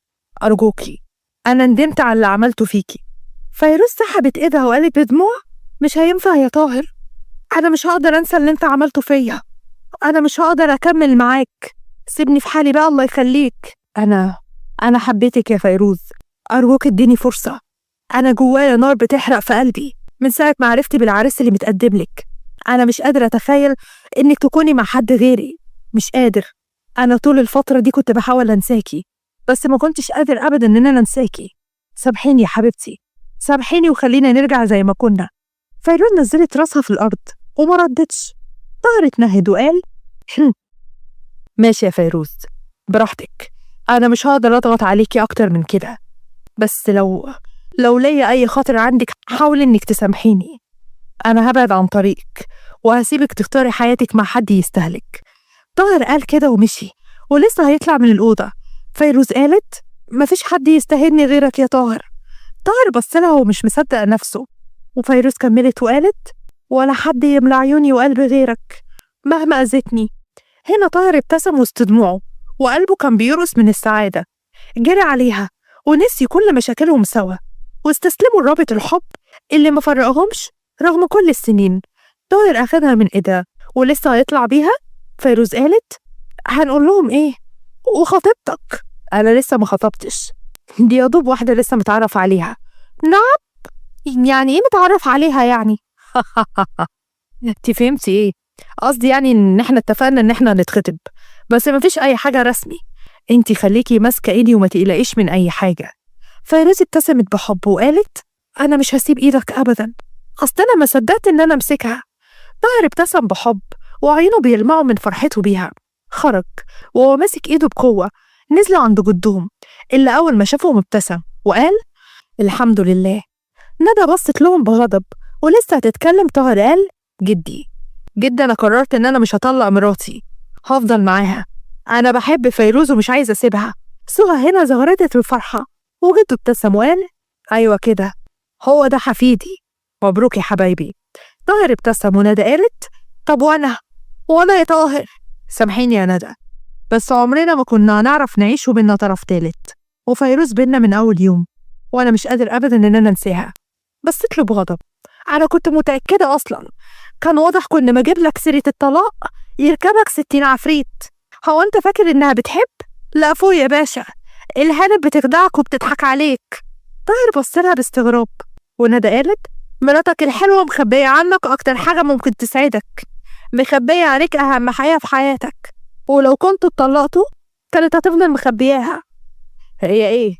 A: ارجوكي، انا ندمت على اللي عملته فيكي. فيروز سحبت ايدها وقالت بدموع: مش هينفع يا طاهر، انا مش هقدر انسى اللي انت عملته فيا، انا مش هقدر اكمل معاك. سيبني في حالي بقى الله يخليك. أنا حبيتك يا فيروز، أرجوك اديني فرصة. أنا جوايا نار بتحرق في قلبي من ساعة ما عرفت بالعريس اللي متقدم لك. أنا مش قادرة أتخيل إنك تكوني مع حد غيري، مش قادر. أنا طول الفترة دي كنت بحاول أنساكي، بس ما كنتش قادر أبدا إن أنا أنساكي. سامحيني يا حبيبتي، سامحيني وخلينا نرجع زي ما كنا. فيروز نزلت راسها في الأرض وما ردتش. طاهر اتنهد وقال ماشي يا فيروز، براحتك، أنا مش هقدر أضغط عليكي أكتر من كده، بس لو ليا أي خاطر عندك حاولي إنك تسامحيني. أنا هبعد عن طريقك وهسيبك تختاري حياتك مع حد يستهلك. طاهر قال كده ومشي، ولسه هيطلع من الأوضة. فيروز قالت مفيش حد يستاهلني غيرك يا طاهر. طاهر بصلها ومش مصدق نفسه، وفيروز كملت وقالت ولا حد يملى عيوني وقلبي غيرك مهما أذتني. هنا طاهر ابتسم وسط دموعه وقلبه كان بيرقص من السعادة. جري عليها ونسي كل مشاكلهم سوا، واستسلموا لرابط الحب اللي ما فرقهمش رغم كل السنين. طاهر أخدها من إيدها ولسه هيطلع بيها. فيروز قالت هنقول لهم إيه؟ وخطيبتك؟ أنا لسه ما خطبتش، دي يا دوب واحدة لسه متعرف عليها. نعم؟ يعني إيه متعرف عليها يعني؟ انت فهمتي إيه؟ قصدي يعني إن إحنا اتفقنا إن إحنا هنتخطب، بس مفيش أي حاجة رسمي. انت خليكي ماسكة إيدي وما تقلقيش من أي حاجة. فيروز ابتسمت بحب وقالت أنا مش هسيب إيدك أبدا، أصل أنا ما صدقت إن أنا أمسكها. طاهر ابتسم بحب وعينه بيلمعوا من فرحته بيها. خرج وهو ماسك إيده بقوة. نزلوا عند جدهم اللي أول ما شافهم ابتسم وقال الحمد لله. ندى بصت لهم بغضب ولسه هتتكلم. طاهر قال جدي جدي أنا قررت إن أنا مش هطلق مراتي، هفضل معاها، أنا بحب فيروز ومش عايزة أسيبها. سهى هنا زغرتت بفرحة وجده ابتسم وقال أيوة كده، هو ده حفيدي، مبروك يا حبايبي. طاهر ابتسم وندى قالت طب وأنا يا طاهر؟ سامحيني يا ندى، بس عمرنا ما كنا هنعرف نعيش وبينا طرف تالت، وفيروز بينا من أول يوم، وأنا مش قادر أبدا إن أنا أنساها. بصيت له بغضب، أنا كنت متأكدة أصلا، كان واضح كنا ما أجيب لك سيرة الطلاق يركبك 60 عفريت. هو أنت فاكر إنها بتحب؟ لا فوق يا باشا، الهانم بتخدعك وبتضحك عليك. طاهر بص لها باستغراب وندى قالت مراتك الحلوة مخبية عنك أكتر حاجة ممكن تسعدك، مخبية عليك أهم حاجة في حياتك، ولو كنتوا اتطلقتوا كانت هتفضل مخبياها. هي إيه؟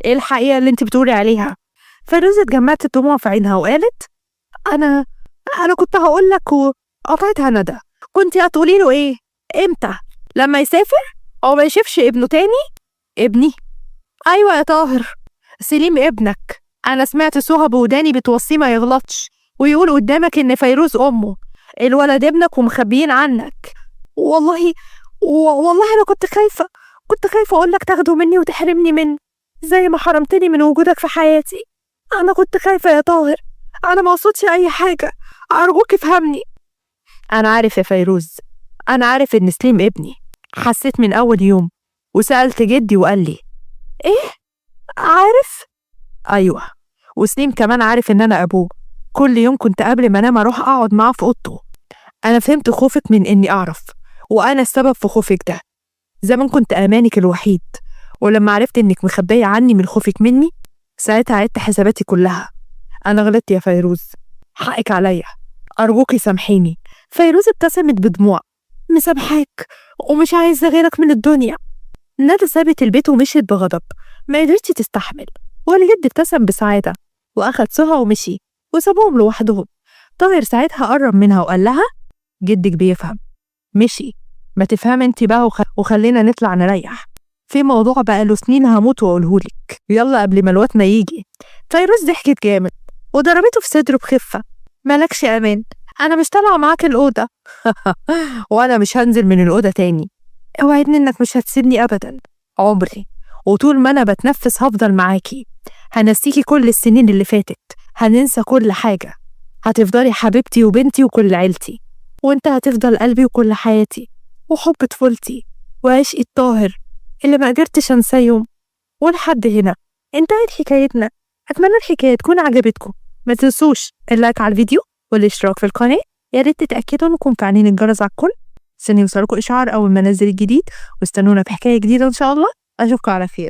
A: إيه الحقيقة اللي أنت بتقولي عليها؟ فيروز اتجمعت الدموع في عينها وقالت أنا كنت هقول لك، وقطعتها ندى. كنت هتقولي له إيه؟ إمتى؟ لما يسافر أو ما يشوفش ابنه تاني؟ ابني؟ أيوة يا طاهر، سليم ابنك. أنا سمعت سهى بوداني بتوصيه ما يغلطش ويقول قدامك إن فيروز أمه، الولد ابنك ومخبيين عنك. والله والله أنا كنت خايفة أقول لك تاخده مني وتحرمني منه زي ما حرمتني من وجودك في حياتي. أنا كنت خايفة يا طاهر، أنا ما قصدتش أي حاجة، أرجوك افهمني. أنا عارف يا فيروز، أنا عارف إن سليم ابني، حسيت من أول يوم وسألت جدي وقال لي. إيه؟ عارف؟ أيوة، وسليم كمان عارف إن أنا أبوه. كل يوم كنت قبل ما أنام أروح أقعد معاه في أوضته. أنا فهمت خوفك من إني أعرف، وأنا السبب في خوفك ده. زمان كنت أمانك الوحيد، ولما عرفت إنك مخبية عني من خوفك مني ساعتها عدت حساباتي كلها. أنا غلطت يا فيروز، حقك عليا، أرجوكي سامحيني. فيروز ابتسمت بدموع، مسامحاك ومش عايزة غيرك من الدنيا. ندى سابت البيت ومشيت بغضب، ما قدرتش تستحمل. والجد ابتسم بسعادة وأخد سهى ومشي وسابوهم لوحدهم. طاهر ساعتها قرب منها وقال لها جدك بيفهم، مشي، ما تفهم انت بقى وخلينا نطلع نريح، في موضوع بقى له سنين هموت واقولهولك، يلا قبل ما الوقت ما يجي. فيروز ضحكت جامد وضربته في صدره بخفة، مالكش امان، انا مش طالعه معاك الأوضة. وانا مش هنزل من الأوضة تاني، اوعدني انك مش هتسيبني ابدا عمري، وطول ما انا بتنفس هفضل معاكي، هنسيكي كل السنين اللي فاتت، هننسى كل حاجة، هتفضلي حبيبتي وبنتي وكل عيلتي، وانت هتفضل قلبي وكل حياتي وحب طفولتي وعشقي الطاهر اللي ما قدرتش انساه يوم. ولحد هنا انتهت حكايتنا. اتمنى الحكاية تكون عجبتكم، ما تنسوش ال like على الفيديو والاشتراك في القناة، يا ريت تتأكدوا انكم فعلين الجرس على الكل. عشان يوصلكوا إشعار أول ما أنزل الجديد، واستنونا في حكاية جديدة إن شاء الله. أشوفكم على خير.